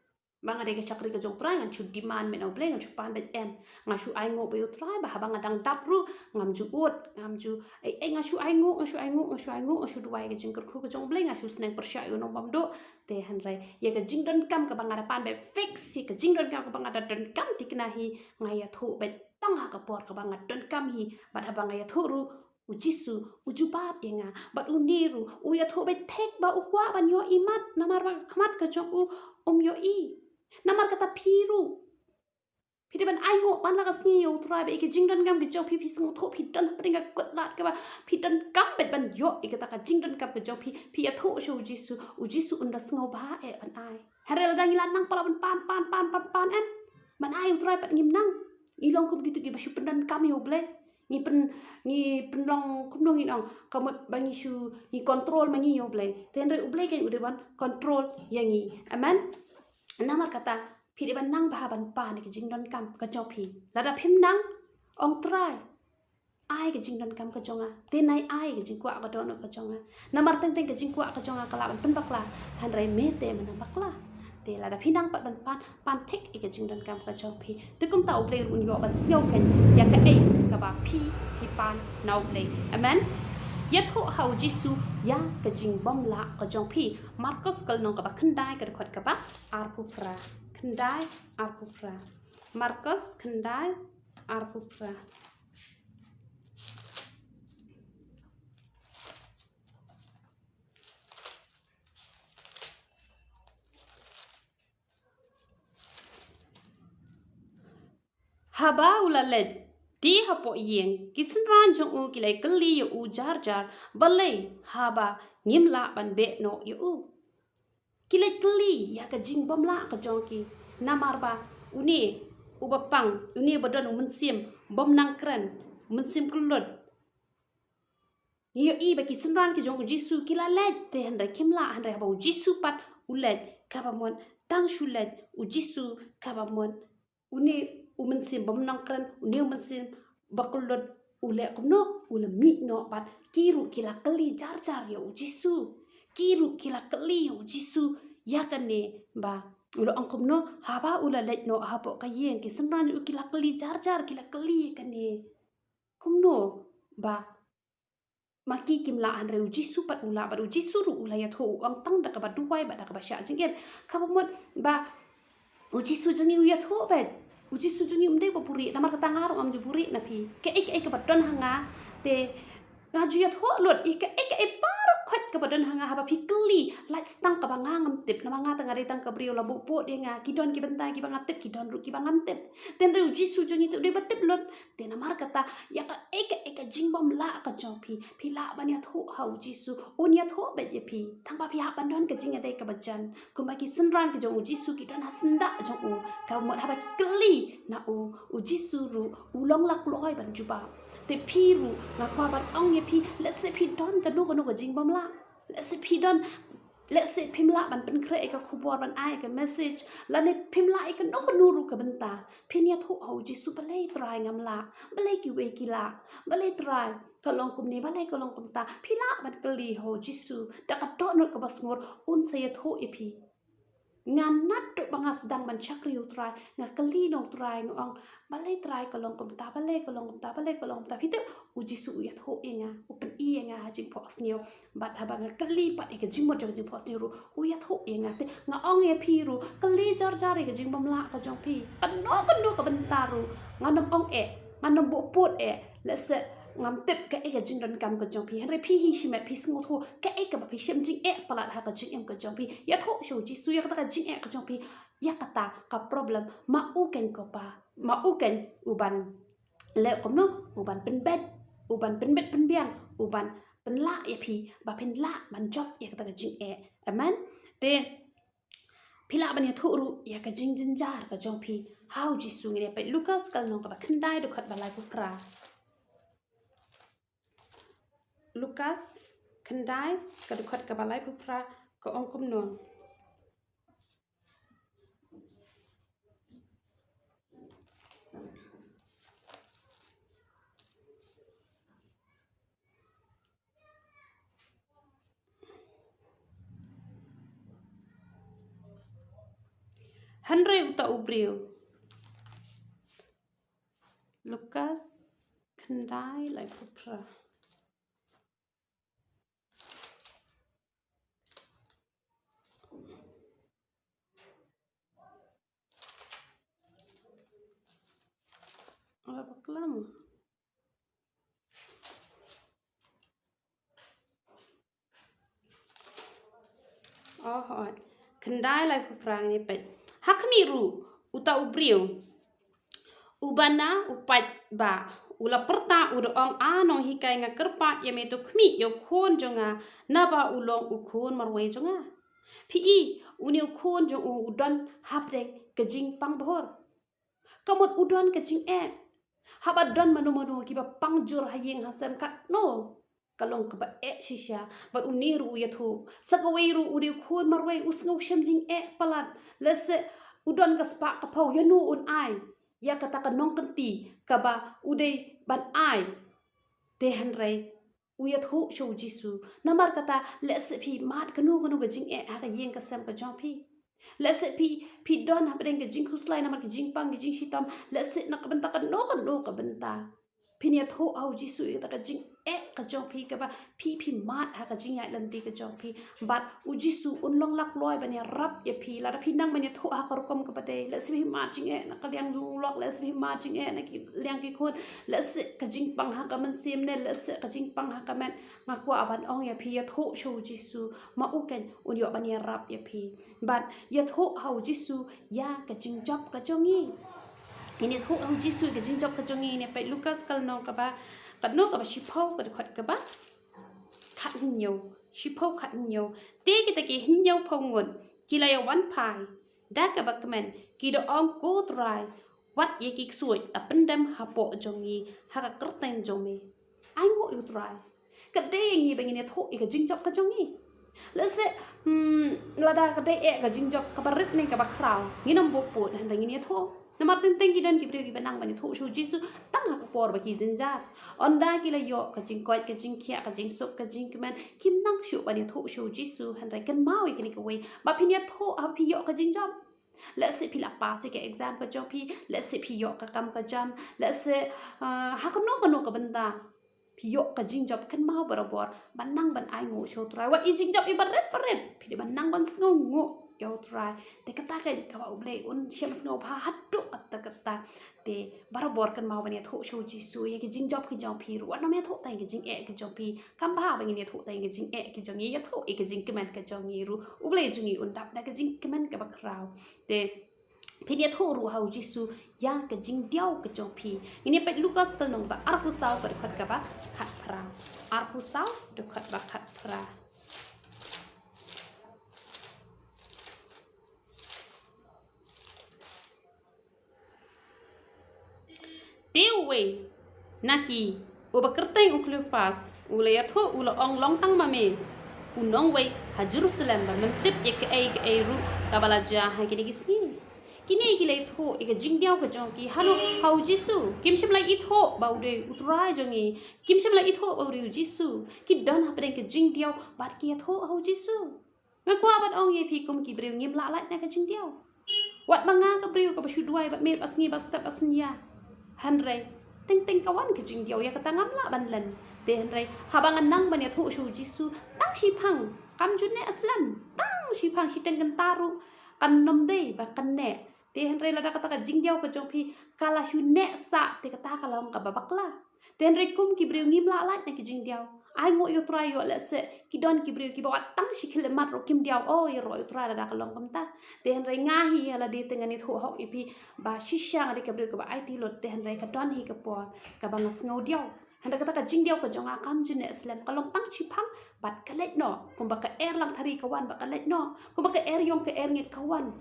ba nga dei ka shakri ka jong U Trai, ngan shu demand beit na U Blei, ngan shu pan beit, em. Nga shu ainguh beit ïa U Trai ba haba nga dang dap ruh ngam ju ud, ngam ju, ei, ei, nga shu ainguh, nga shu ainguh, nga shu ainguh, nga shu duwai ka jingkyrkhu ka jong U Blei, nga shu sneng pyrshah ïa u nongbymduh. Te hynrei ïa ka jingdonkam kaba nga da pan beit fix, ïa ka jingdonkam kaba nga da donkam thikna hi, nga ïathuh beit tang ha ka por kaba nga donkam hi. Bad haba nga ïathuh ruh, U Jisu u jubab ïa nga. Bad une ruh u ïathuh beit thik ba u kwah ban ïohi mat, namar ba ka khmat ka jong u um ïohi. Namar kata phi ruh, phi dei ban ainguh man la ka sngi ïa U Trai ba ïa ka jingdonkam ka jong phi, phi sngewthuh phi don hapdeng ka kut lad kaba phi donkam beit ban ïoh ïa kata ka jingdonkam ka jong phi. Phi ïathuh sha U Jisu, U Jisu un da sngewbha eh ban ai. Hynrei lada ngi la nang palat ban pan, pan, pan, pan, pan, em, ban ai U Trai pat ngim nang. Ngi long kum kito kiba shu pyndonkam ïa U Blei. Ngi pyn, ngi pynlong kumno ngin ong, ka mut ba ngi shu, ngi control ma ngi ïa U Blei. Te hynrei U Blei kan u dei ban control ïa ngi. Amen. Namar kata, phi dei ban nang bha ban pan ïa ka jingdonkam ka jong phi. Lada phim nang, ong, Trai, ai ka jingdonkam ka jong nga. Te nai ai ka jingkwah ka dohnud ka jong nga. Namar teng teng ka jingkwah ka jong nga ka lah ban pynbakla, hynrei me te men nang bakla. Te lada phi nang pat ban pan, pan thik ïa ka jingdonkam ka jong phi. Te kumta U Blei ruh un ïoh ban sngew khein ïa kaei kaba phi, phi pan na U Blei. Amen. Ïathuh ha U Jisu ïa ka jingbymlah ka jong phi. Markos ka lynnong kaba khyndai ka dkhot kaba arphew phra. Khyndai arphew phra. Markos khyndai arphew phra. Haba u la leit te hapoh ïing, ki synran jong u ki la kylli ïa u jar jar, balei haba ngim lah ban beh noh ïa u. Ki la kylli ïa ka jingbymlah ka jong ki, namar ba une uba pang, une uba don u mynsiem bym nang kren, mynsiem kyllut. Ngi ïohi ba ki synran ki jong U Jisu ki la leit, te hynrei kim lah, hynrei haba U Jisu pat u leit, kaba mut tang shu leit U Jisu, kaba mut une u mynsiem bym nang kren, une u mynsiem ba kyllut, u leh kumno? U la mih noh. Bad ki ruh ki la kylli jar jar ïa U Jisu. Ki ruh ki la kylli ïa U Jisu ïa kane, ba u la ong kumno haba u la leit noh hapoh ka ïing. Ki synran jong u ki la kylli jar jar, ki la kylli ïa kane, kumno ba ma ki kim lah, hynrei U Jisu pat u lah. Bad U Jisu ruh u la ïathuh, u ong tang da kaba duwai bad da kaba shah jingit. Kaba mut ba U Jisu jong ngi u ïathuh beit. U Jisu jong ngi um dei ba buhrieh, namar kata nga ruh ngam ju buhrieh na phi. Kaei kaei kaba don ha nga, te nga ju ïathuh lut ïa kaei kaei baroh khoit kaba don ha nga. Haba phi kylli, lait tang kaba nga ngam tip, namar nga te nga dei tang ka briew la buh buh, dei nga, ki don kiba tip, kiba nga tip, ki don ruh kiba ngam tip. Te hynrei U Jisu jong ngi te u dei ba tip lut. Te namar kata, ïa kaei kaei ka jingbymlah ka jong phi, phi lah ban ïathuh ha U Jisu, un ïathuh beit ïa phi. Tang ba phi hap ban don ka jingïadei kaba jan, kumba ki synran ki jong U Jisu ki don ha syndah jong u. Kaba mut haba ki kylli na u, U Jisu ruh u long la kloi ban jubab. Te phi ruh nga kwah ban ong ïa phi, lehse phi don kano kano ka jingbymlah, lehse phi don Lehse phim lah ban pynkhreh ïa ka khubor, ban ai ïa ka message, lane phim lah ïa kano kano ruh ka bynta, phin ïathuh ha u Jisu, balei Trai ngam lah, balei kiwei ki lah, balei Trai ka long kumne, balei ka long kumta. Phi lah ban kylli ha u Jisu, da ka dohnud kaba sngur un sa ïathuh ïa phi. Nga naduh ba nga sdang ban shakri ïa u Trai, nga kylli na u Trai, nga ong, balei Trai ka long kumta, balei ka long kumta, balei ka long kumta. Phi tip, u Jisu u ïathuh ïa nga, u pyni ïa nga ha jingphohsniew. Bad haba nga kylli pat ïa ka jingmut jong ka jingphohsniew ruh, u ïathuh ïa nga. Te nga ong ïa phi ruh, kylli jar jar ïa ka jingbymlah ka jong phi. Kano kano ka bynta ruh, ngan ym ong eh, ngan ym buh pud eh. Lehse ngam tip kaei ka jingdonkam ka jong phi. Hynrei phi hi shimet phi sngewthuh kaei kaba phi shem jingeh palat ha ka jingim ka jong phi. Ïathuh sha u Jisu ïa kata ka jingeh ka jong phi. Ïa kata ka problem ma u keiñ ko Pa, ma u keiñ u ban leh kumno, u ban pynbeit, u ban pynbeit pynbiang, u ban pynlah ïa phi ba phin lah ban jop ïa kata ka jingeh. Amen. Te phi lah ban ïathuh ruh ïa ka jingjynjar ka jong phi ha u Jisu. Ngin ïa peit Lukas ka lynnong kaba khyndai dkhot ba laiphew phra. Lukas khyndai ka dkhot kaba laiphew phra ka ong kumno. Hynrei uta u briew. Lukas khyndai laiphew phra. Ora bakla mo. Oh, hooid. Khyndai laiphew phra ngin ïa peit. Ha khmih ruh uta u briew uba na u paidbah u la pyrta, u da ong, A Nonghikai, nga kyrpad ïa me to khmih ïa u khun jong nga, naba u long u khun marwei jong nga. Phi i, une u khun jong u u don hapdeng ka jingpang bhur. Ka mut u don ka jingeh. Haba don mano mano kiba pang jur ha ïing ha sem, katno ka long kaba eh shisha. Bad une ruh u ïathuh. Sa kawei ruh, u dei u khun marwei, u sngew shem jingeh palat. Lehse u don ka spah ka phew, ïano un ai ïa kata ka nongkynti kaba u dei ban ai. Te hynrei u ïathuh sha u Jisu. Namar kata, lehse phi mad kano kano ka jingeh ha ka ïing ka sem ka jong phi. Lehse phi, phi don hapdeng ka jingkhuslai namar ka jingpang, ka jingshitom. Lehse na ka bynta kano kano ka bynta, phin ïathuh ha u Jisu ïa kata ka jingeh ka jong phi kaba phi, phi mad ha ka jingïaid lynti ka jong phi. Bad u Jisu un long lakloi ban ïarap ïa phi. Lada phi nang ban ïathuh ha ka rukom kaba dei, lehse phi mad jingeh na ka liang jong u lok, lehse phi mad jingeh na ki liang ki khun, lehse ka jingpang ha ka mynsiem ne lehse ka jingpang ha ka met, nga kwah ban ong ïa phi, ïathuh sha u Jisu, ma u keiñ un ïoh ban ïarap ïa phi. Bad ïathuh ha u Jisu ïa ka jingjop ka jong ngi. Ngin ïathuh ha u Jisu ïa ka jingjop ka jong ngi. Ngin ïa peit Lukas ka lynnong kaba, katno, kaba shiphew, ka dkhot kaba khathynñiew. Shiphew khathynñiew. Te kita ki hynñiewphew ngut ki la ïawan phai da kaba kmen, ki da ong, Ko Trai, wat ïa ki ksuid la pyndem hapoh jong ngi ha ka kyrteng jong me. Ainguh ïa u Trai. Ka dei ïa ngi ba ngin ïathuh ïa ka jingjop ka jong ngi. Lehse, hmm, lada ka dei eh ka jingjop kaba rit ne kaba khraw, ngin ym buh pud, hynrei ngin ïathuh. Namar teng teng ki don ki briew kiba nang ban ïathuh sha u Jisu tang ha ka por ba ki jynjar. Ynda ki la ïoh ka jingkoit, ka jingkhiah, ka jingsuk, ka jingkmen, kim nang shuh ban ïathuh sha u Jisu, hynrei kynmaw ïa kane kawei, ba phin ïathuh haba phi ïoh ka jingjop. Lehse phi la pass ïa ka exam ka jong phi, lehse phi ïoh ka kam ka jam, lehse, ah, ha kano kano ka bynta phi ïoh ka jingjop, kynmaw barabor ban nang ban ainguh sha u Trai. Wat ïa jingjop ïa barit barit, phi dei ban nang ban sngewnguh ïa u Trai. Te kata keiñ kaba U Blei un shem sngewbha haduh katta katta. Te barabor kynmaw ban ïathuh sha u Jisu ïa ki jingjop ki jong phi ruh. Wat nym ïathuh tang ïa ki jingeh ki jong phi. Kam bha ba ngin ïathuh tang ïa ki jingeh ki jong ngi, ïathuh ïa ki jingkmen ki jong ngi ruh. U Blei jong ngi un dap da ka jingkmen kaba khraw. Te phin ïathuh ruh ha u Jisu ïa ka jingdiaw ka jong phi. Ngin ïa peit Lukas ka lynnong ba arphew saw, ka dkhot kaba khatphra. Arphew saw, dkhot ba khatphra. Te uwei na ki, uba kyrteng u Kleopas, u la ïathuh, u la ong, Long tang ma me. U nongwei ha Jerusalem ba ym tip ïa kaei kaei ruh kaba la jia ha kine ki sngi. Kine ki la ithuh ïa ka jingdiaw ka jong ki halor ha u Jisu. Kim shym la ithuh ba u dei u Trai jong ngi. Kim shym la ithuh ba u dei u Jisu. Ki don hapdeng ka jingdiaw bad ki ïathuh ha u Jisu. Nga kwah ban ong ïa phi kum ki briew ngim lah lait na ka jingdiaw. Wat ma nga ka briew kaba shu duwai bad miet bad sngi bad step bad synñia. Hynrei teng teng ka wan ka jingdiaw ïa kata ngam lah ban len. Te hynrei haba nga nang ban ïathuh sha u Jisu tang shiphang, kam ju neh slem, tang shiphang shiteng kynta ruh kan nym dei ba kan neh. Te hynrei lada kata ka jingdiaw ka jong phi ka la shu neh sah, te kata ka long kaba bakla. Te hynrei kum ki briew ngim lah lait na ki jingdiaw. Ai nguh ïa u Trai ïoh lehse ki don ki briew kiba wat tang shi khyllipmat ruh kim diaw, o ïaroh ïa u Trai lada ka long kumta. Te hynrei nga hi ïa lade te ngan ïathuh hok ïa phi ba shisha nga dei ka briew kaba aiti lut, te hynrei ka don hi ka por kaba nga sngew diaw. Hynrei kata ka jingdiaw ka jong nga kam ju neh slem, ka long tang shiphang bad ka leit noh. Kumba ka er langthari ka wan bad ka leit noh, kumba ka er ïong ka er ngeit ka wan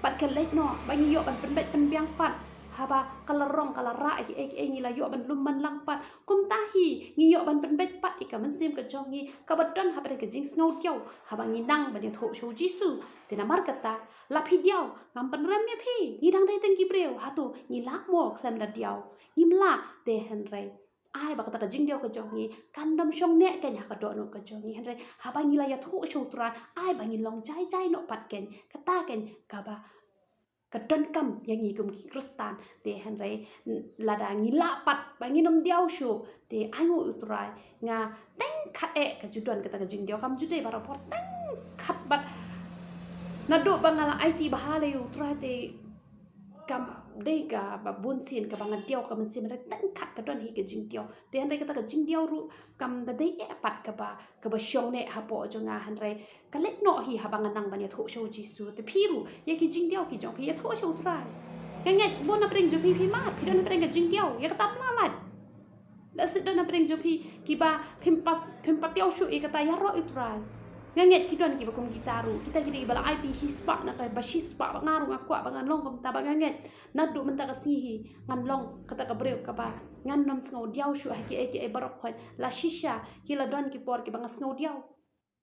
bad ka leit noh. Ba ngi ïoh ban pynbeit pynbiang pat haba ka la rong ka la rah ïa kiei kiei, ngi la ïoh ban lum ban lang pat. Kumta hi ngi ïoh ban pynbeit pat ïa ka mynsiem ka jong ngi kaba don hapdeng ka jingsngew diaw haba ngi nang ban ïathuh sha u Jisu. Te namar kata la phi diaw, ngam pynrem ïa phi, ngi dang dei tang ki briew, hato ngi lah mo khlem da diaw? Ngim lah. Te hynrei ai ba kata ka jingdiaw ka jong ngi kan nym shong neh kein ha ka dohnud ka jong ngi. Hynrei haba ngi la ïathuh sha u Trai, ai ba ngi long jai jai noh pat kein. Kata kein kaba ka donkam ïa ngi kum ki Khristan. Te hynrei lada ngi lah pat ba ngin nym diaw shuh, te ai nguh u Trai, nga teng khat eh ka ju don kata ka jingdiaw, kam ju dei barabor, teng khat bad naduh ba nga la aiti bha lei u Trai te kam dei kaba bun sien kaba nga diaw ka mynsiem, hynrei teng khat ka don hi ka jingdiaw. Te hynrei kata ka jingdiaw ruh kam da dei eh pat kaba, kaba shong neh hapoh jong nga, hynrei ka leit noh hi haba nga nang ban ïathuh sha u Jisu. Te phi ruh ïa ki jingdiaw ki jong phi ïathuh sha u Trai. Nga ngeit bun na pdeng jong phi phi mad, phi don na pdeng ka jingdiaw ïa kata ym lah lait. Lehse don na pdeng jong phi kiba phim pat, phim pat diaw shuh ïa kata, ïaroh ïa u Trai. Nga ngeit ki don kiba kum kita ruh, kita ki dei ba la aiti shispah na ka ba shispah, ba nga ruh nga kwah ba ngan long kumta, ba nga ngeit naduh mynta ka sngi hi ngan long kata ka briew kaba ngan nym sngew diaw shuh ha kiei kiei baroh khoit. La shisha ki la don ki por kiba nga sngew diaw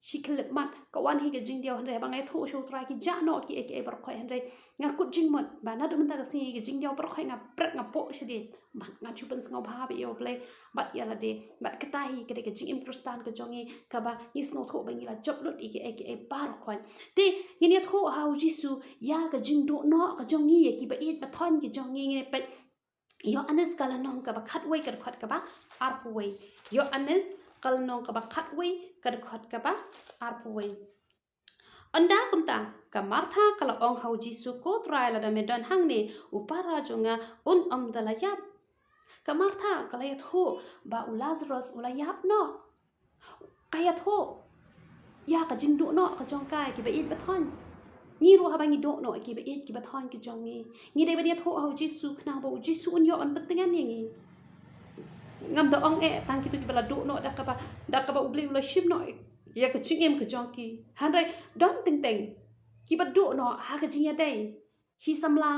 shi khyllipmat, ka wan hi ka jingdiaw, hynrei haba nga ïathuh sha u Trai ki jah noh kiei kiei baroh khoit. Hynrei nga kut jingmut ba naduh mynta ka sngi ka jingdiaw baroh khoit nga pret, nga poh shadien. Bad ngan shu pynsngew bha bha ïa u Blei bad ïa lade. Bad kata hi ka dei ka jingim Khristan ka jong ngi kaba ngi sngewthuh ba ngi la jop lut ïa kiei kiei baroh khoit. Te ngin ïathuh ha u Jisu ïa ka jingduh noh ka jong ngi ïa kiba ïeit ba thoiñ ki jong ngi. Ngin ïa peit Ïoannis ka lynnong kaba khatwei ka dkhot kaba arphew wei. Ïoannis ka lynnong kaba khatwei ka dkhot kaba arphew wei. Ynda kumta ka Martha ka la ong ha u Jisu, "Ko Trai, lada me don hangne, u para jong nga un ym da la ïap." Ka Martha ka la ïathuh ba u Lazarus u la ïap noh. Ka ïathuh ïa ka jingduh noh ka jong ka ïa kiba ïeit ba thoiñ. Ngi ruh haba ngi duh noh ïa kiba ïeit kiba thoiñ ki jong ngi, ngi dei ban ïathuh ha u Jisu khnang ba u Jisu un ïoh ban pyntngen ïa ngi. Ngam da ong eh tang kito kiba la duh noh da kaba, da kaba u Blei u la shim noh ïa ka jingim ka jong ki. Hynrei don teng teng kiba duh noh ha ka jingïadei shi samla,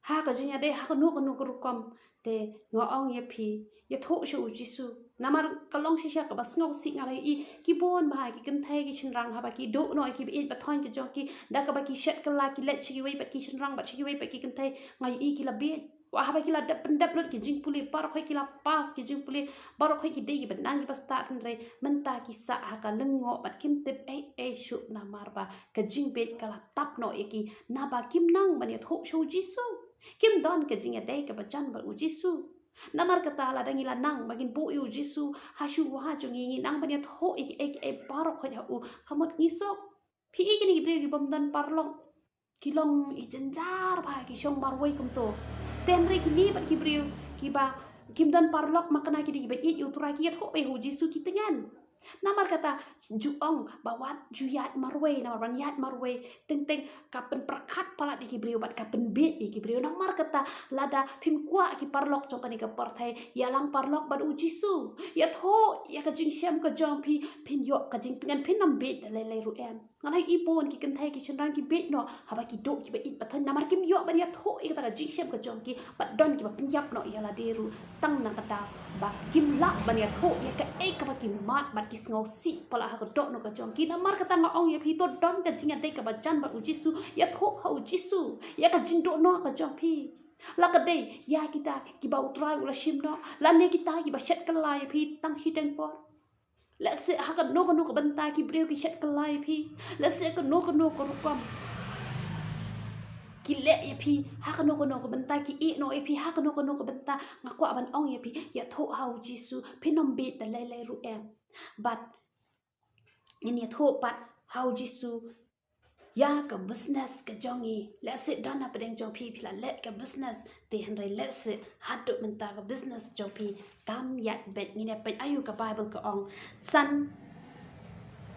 ha ka jingïadei ha kano kano ka rukom. Te nga ong ïa phi, ïathuh sha u Jisu. Namar ka long shisha kaba sngewsih, nga la ïohi ki bun bha ki kynthei ki shynrang haba ki duh noh ïa kiba ïeit ba thoiñ ki jong ki, da kaba ki shet kylla ki leit sha kiwei pat ki shynrang bad sha kiwei pat ki kynthei, nga ïohi ki la bieit. Wat haba ki la dep pyndep lut ki jingpule, baroh khoit ki la pass ki jingpule, baroh khoit ki dei kiba nang kiba stad, hynrei mynta ki sah ha ka lyngngoh bad kim tip ei ei shuh namar ba ka jingbieit ka la tap noh ïa ki, naba kim nang ban ïathuh sha u Jisu. Kim don ka jingïadei kaba jan bad u Jisu. Namar kata lada ngi la nang ba ngin buh ïa u Jisu ha shuwa jong ngi, ngi nang ban ïathuh ïa kiei kiei baroh khoit ha u, ka mut ngi suk. Phi i kine ki briew ki bym don paralok ki long i jynjar bha, ki shong marwei kumto. Te hynrei kine pat ki briew kiba kim don paralok, ma kane ki dei kiba ïeit ïa u Trai, ki ïathuh beit ha u Jisu, ki tngen. Namar kata ju ong ba wat ju ïaid marwei, namar ban ïaid marwei teng teng ka pynpyrkhat palat ïa ki briew bad ka pynbieit ïa ki briew. Namar kata lada phim kwah ki paralok jong kane ka pyrthei, ïalang paralok bad u Jisu. Ïathuh ïa ka jingshem ka jong phi, phin ïoh ka jingtngen, phin nym bieit da lei lei ruh em. Nga la ïohi bun ki kynthei ki shynrang ki bieit noh haba ki duh kiba ïeit ba thoiñ namar kim ïoh ban ïathuh ïa kata ka jingshem ka jong ki, bad don kiba pynïap noh ïa lade ruh tang na ka daw ba kim lah ban ïathuh ïa kaei kaba ki mad bad ki sngewsih palat ha ka dohnud ka jong ki. Namar kata nga ong ïa phi, to don ka jingïadei kaba jan bad U Jisu. Ïathuh ha U Jisu ïa ka jingdohnud ka jong phi. La ka dei ïa kita kiba U Trai u la shim noh, lane kita kiba shet kylla ïa phi tang shiteng por. Lehse ha kano kano ka bynta ki briew ki shet kylla ïa phi. Lehse kano kano ka rukom ki leh ïa phi, ha kano kano ka bynta ki ïeh noh ïa phi, ha kano kano ka bynta, nga kwah ban ong ïa phi, ïathuh ha U Jisu. Phin ym bieit da lei lei ruh em. Bad ngin ïathuh pat ha U Jisu ïa ka business ka jong ngi. Lehse don na pdeng jong phi, phi la leh ka business, te hynrei lehse haduh mynta ka business jong phi kam ïaid beit. Ngin ïa peit aïu ka Bible ka ong. San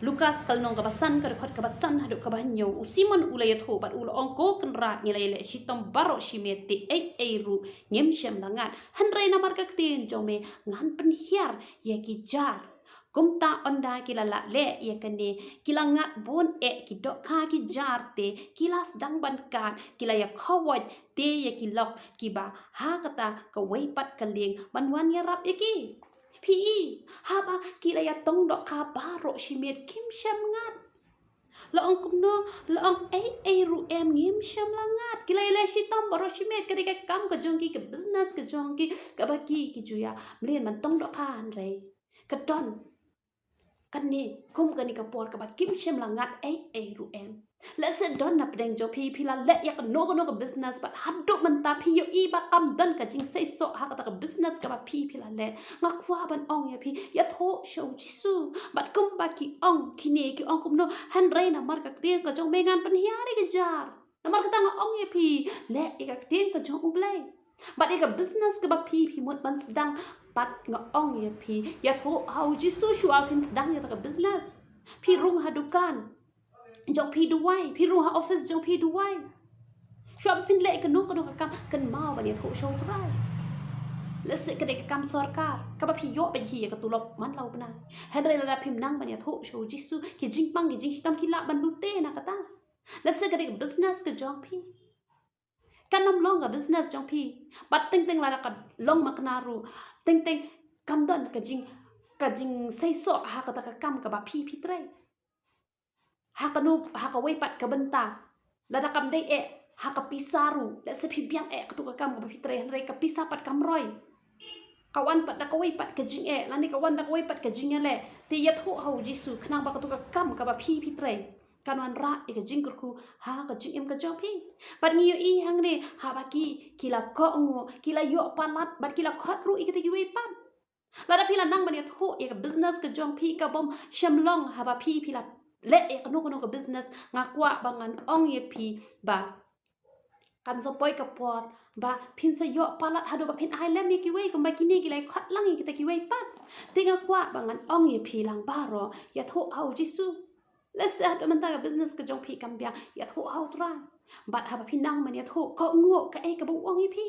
Lukas ka lynnong kaba san, ka dkhot kaba san haduh kaba hynñiew. U Simon u la ïathuh bad u la ong, Ko Kynrad, ngi la ïaleh shitom baroh shi miet, te ei ei ruh ngim shym la ngat. Hynrei namar ka ktien jong me ngan pynhiar ïa ki jar. Kumta ynda ki la lah leh ïa kane, ki la ngat bun eh ki dohkha ki jar, te ki la sdang ban kad, ki la ïa khawoit te ïa ki lok kiba ha kata kawei pat ka lieng ban wan ïarap ïa ki. Phi i, haba ki la ïa tong dohkha baroh shi miet, kim shym ngat. La ong kumno? La ong ei ei ruh em, ngim shym la ngat. Ki la ïaleh shitom baroh shi miet, ka dei ka kam ka jong ki, ka business ka jong ki kaba ki, ki ju ïa mlien ban tong dohkha, hynrei ka don kane kum kane ka por kaba kim shym la ngat ei ei ruh em. Lehse don na pdeng jong phi, phi la leh ïa kano kano ka business bad haduh mynta phi ïohi ba kam don ka jingseisoh ha kata ka business kaba phi, phi la leh. Nga kwah ban ong ïa phi, ïathuh sha U Jisu. Bad kumba ki ong kine, ki ong kumno? Hynrei namar ka ktien ka jong me ngan pynhiar ïa ki jar. Namar kata nga ong ïa phi, leh ïa ka ktien ka jong U Blei. Bad ïa ka business kaba phi, phi mut ban sdang, bad nga ong ïa phi, ïathuh ha U Jisu shuwa phin sdang ïa kata ka business. Phi rung ha dukan jong phi duwai, phi rung ha office jong phi duwai. Shuwa phin leh kano kano ka kam, kynmaw ban ïathuh sha U Trai. Lehse ka dei ka kam sorkar kaba phi ïoh beit hi ïa ka tulop man la u bnai. Hynrei lada phim nang ban ïathuh sha U Jisu, ki jingpang ki jingshitom ki lah ban lute na kata. Lehse ka dei ka business ka jong phi. Kan ym long ka business jong phi. Bad teng teng lada ka long makna ruh, teng teng kam don ka jing, ka jingseisoh ha kata ka kam kaba phi, phi trei. Ha kano, ha kawei pat ka bynta, lada kam dei eh ha ka pisa ruh, lehse phi biang eh katu ka kam kaba phi trei, hynrei ka pisa pat kam roi. Ka wan pat da kawei pat ka jingeh, lane ka wan da kawei pat ka jingïaleh. Te ïathuh ha U Jisu khnang ba katu ka kam kaba phi, phi trei kan wanrah ïa ka jingkyrkhu ha ka jingim ka jong phi. Bad ngi ïohi hangne, haba ki, ki la kohnguh, ki la ïoh palat, bad ki la khot ruh ïa kita kiwei pat. Lada phi la nang ban ïathuh ïa ka business ka jong phi, ka bym shym long haba phi, phi la leh ïa kano kano ka business, nga kwah ba ngan ong ïa phi ba kan sa poi ka por ba phin sa ïoh palat haduh ba phin ai lem ïa kiwei, kumba kine ki la khot lang ïa kita kiwei pat. Te nga kwah ba ngan ong ïa phi lang baroh, ïathuh ha U Jisu. Lehse haduh mynta ka business ka jong phi kam biang, ïathuh ha U Trai. Bad haba phi nang ban ïathuh, kohnguh kaei kaba u ong ïa phi.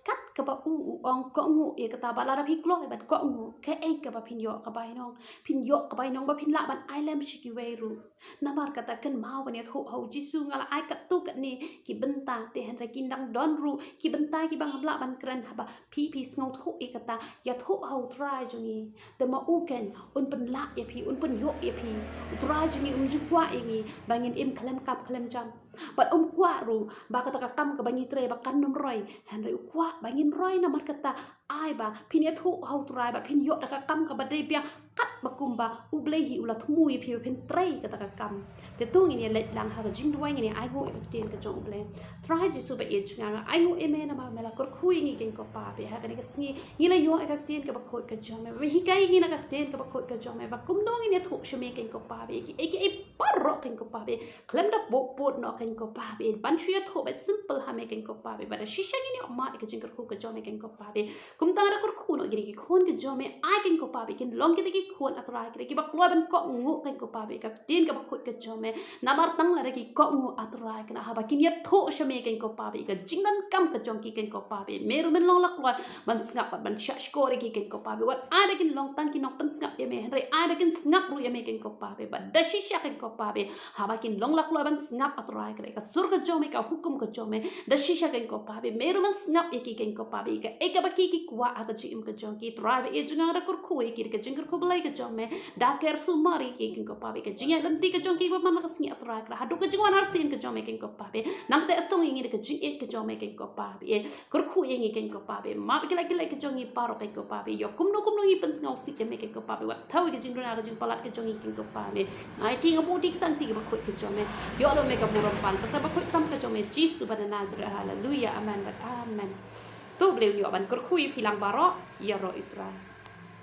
Kat kaba u, u ong, kohnguh ïa kata, bad lada phi kloi ban kohnguh, kaei kaba phin ïoh ka bainong? Phin ïoh ka bainong ba phin lah ban ai lem sha kiwei ruh. Namar kata kynmaw ban ïathuh ha U Jisu. Nga la ai katto katne ki bynta, te hynrei kin dang don ruh ki bynta kiba ngam lah ban kren haba phi, phi sngewthuh ïa kata, ïathuh ha U Trai jong ngi. Te ma u keiñ un pynlah ïa phi, un pynïoh ïa phi. U Trai jong ngi um ju kwah ïa ngi ba ngin im khlem kap khlem jam. Bad um kwah ruh ba kata ka kam kaba ngi trei ba kan ym roi, hynrei u kwah ba ngin roi. Namar kata ai ba phin ïathuh ha U Trai bad phin ïoh da ka kam kaba dei biang, katba kumba U Blei hi u la thmu ïa phi ba phin trei kata ka kam. Te to ngin ïa leit lang ha ka jingduwai, ngin ïa ainguh ïa ka ktien ka jong U Blei. Trai Jisu ba ïeit jong nga, nga ainguh ïa me namar me la kyrkhu ïa ngi keiñ ko Pa Blei. Ha kane ka sngi ngi la ïoh ïa ka ktien kaba khuid ka jong me, ba me hikai ïa ngi na ka ktien kaba khuid ka jong me, ba kumno ngin ïathuh sha me keiñ ko Pa Blei, ïa kiei kiei baroh keiñ ko Pa Blei. Khlem da pud pud noh keiñ ko Pa Blei, ban shu ïathuh beit simple ha me keiñ ko Pa Blei, ba da shisha ngin ïoh mad ïa ka jingkyrkhu ka jong me keiñ ko Pa Blei. Kumta nga da kyrkhu noh ïa kine ki khun ka jong me, ai keiñ ko Pa Blei kin long kita ki khun, A Trai, kita kiba kloi ban kohnguh keiñ ko Pa Blei ïa ka ktien kaba khuid ka jong me. Namar tang lada ki kohnguh, A Trai, khnang haba kin ïathuh sha me keiñ ko Pa Blei ïa ka jingdonkam ka jong ki keiñ ko Pa Blei, me ruh men long la kloi ban sngap bad ban shahshkor ïa ki keiñ ko Pa Blei. Wat ai ba kin long tang ki nongpynsngap ïa me, hynrei ai ba kin sngap ruh ïa me keiñ ko Pa Blei. Bad da shisha keiñ ko Pa Blei, haba kin long la kloi ban sngap, A Trai, ïa ka sur ka jong me, ka hukum ka jong me, da shisha keiñ ko Pa Blei, me ruh men sngap ïa ki keiñ ko Pa Blei, ïa kaei kaba ki, ki kwah ha ka jingim ka jong ki. Trai ba ïeit jong nga, nga da kyrkhu ïa ki da ka jingkyrkhu Blei ka jong jong me, da ker sumar ïa ki, Kynrad ko Pa Blei, ka jingïaid lynti ka jong ki ba man la ka sngi, A Trai Kynrad, haduh ka jingwan arsien ka jong me, Kynrad ko Pa Blei. Nangta song ïa ngi da ka jingïeit ka jong me, Kynrad ko Pa Blei. Kyrkhu ïa ngi, Kynrad ko Pa Blei, map ïa ki lait ki lait ka jong ngi baroh, Kynrad ko Pa Blei. Ïoh kumno kumno ngi pynsngewsih ïa me, Kynrad ko Pa Blei, wat thaw ïa ka jingduna ka jingpalat ka jong ngi, Kynrad ko Pa Blei. Ai, ti nga buh ti ki san ti kiba khuid ka jong me. Ïoh lem me ka burom pan, kata ba khuid tam ka jong me, Jisu ba na Nasareth. Haleluya, amen bad amen. To Blei un ïoh ban kyrkhu ïa phi lang baroh, ïaroh ïa U Trai.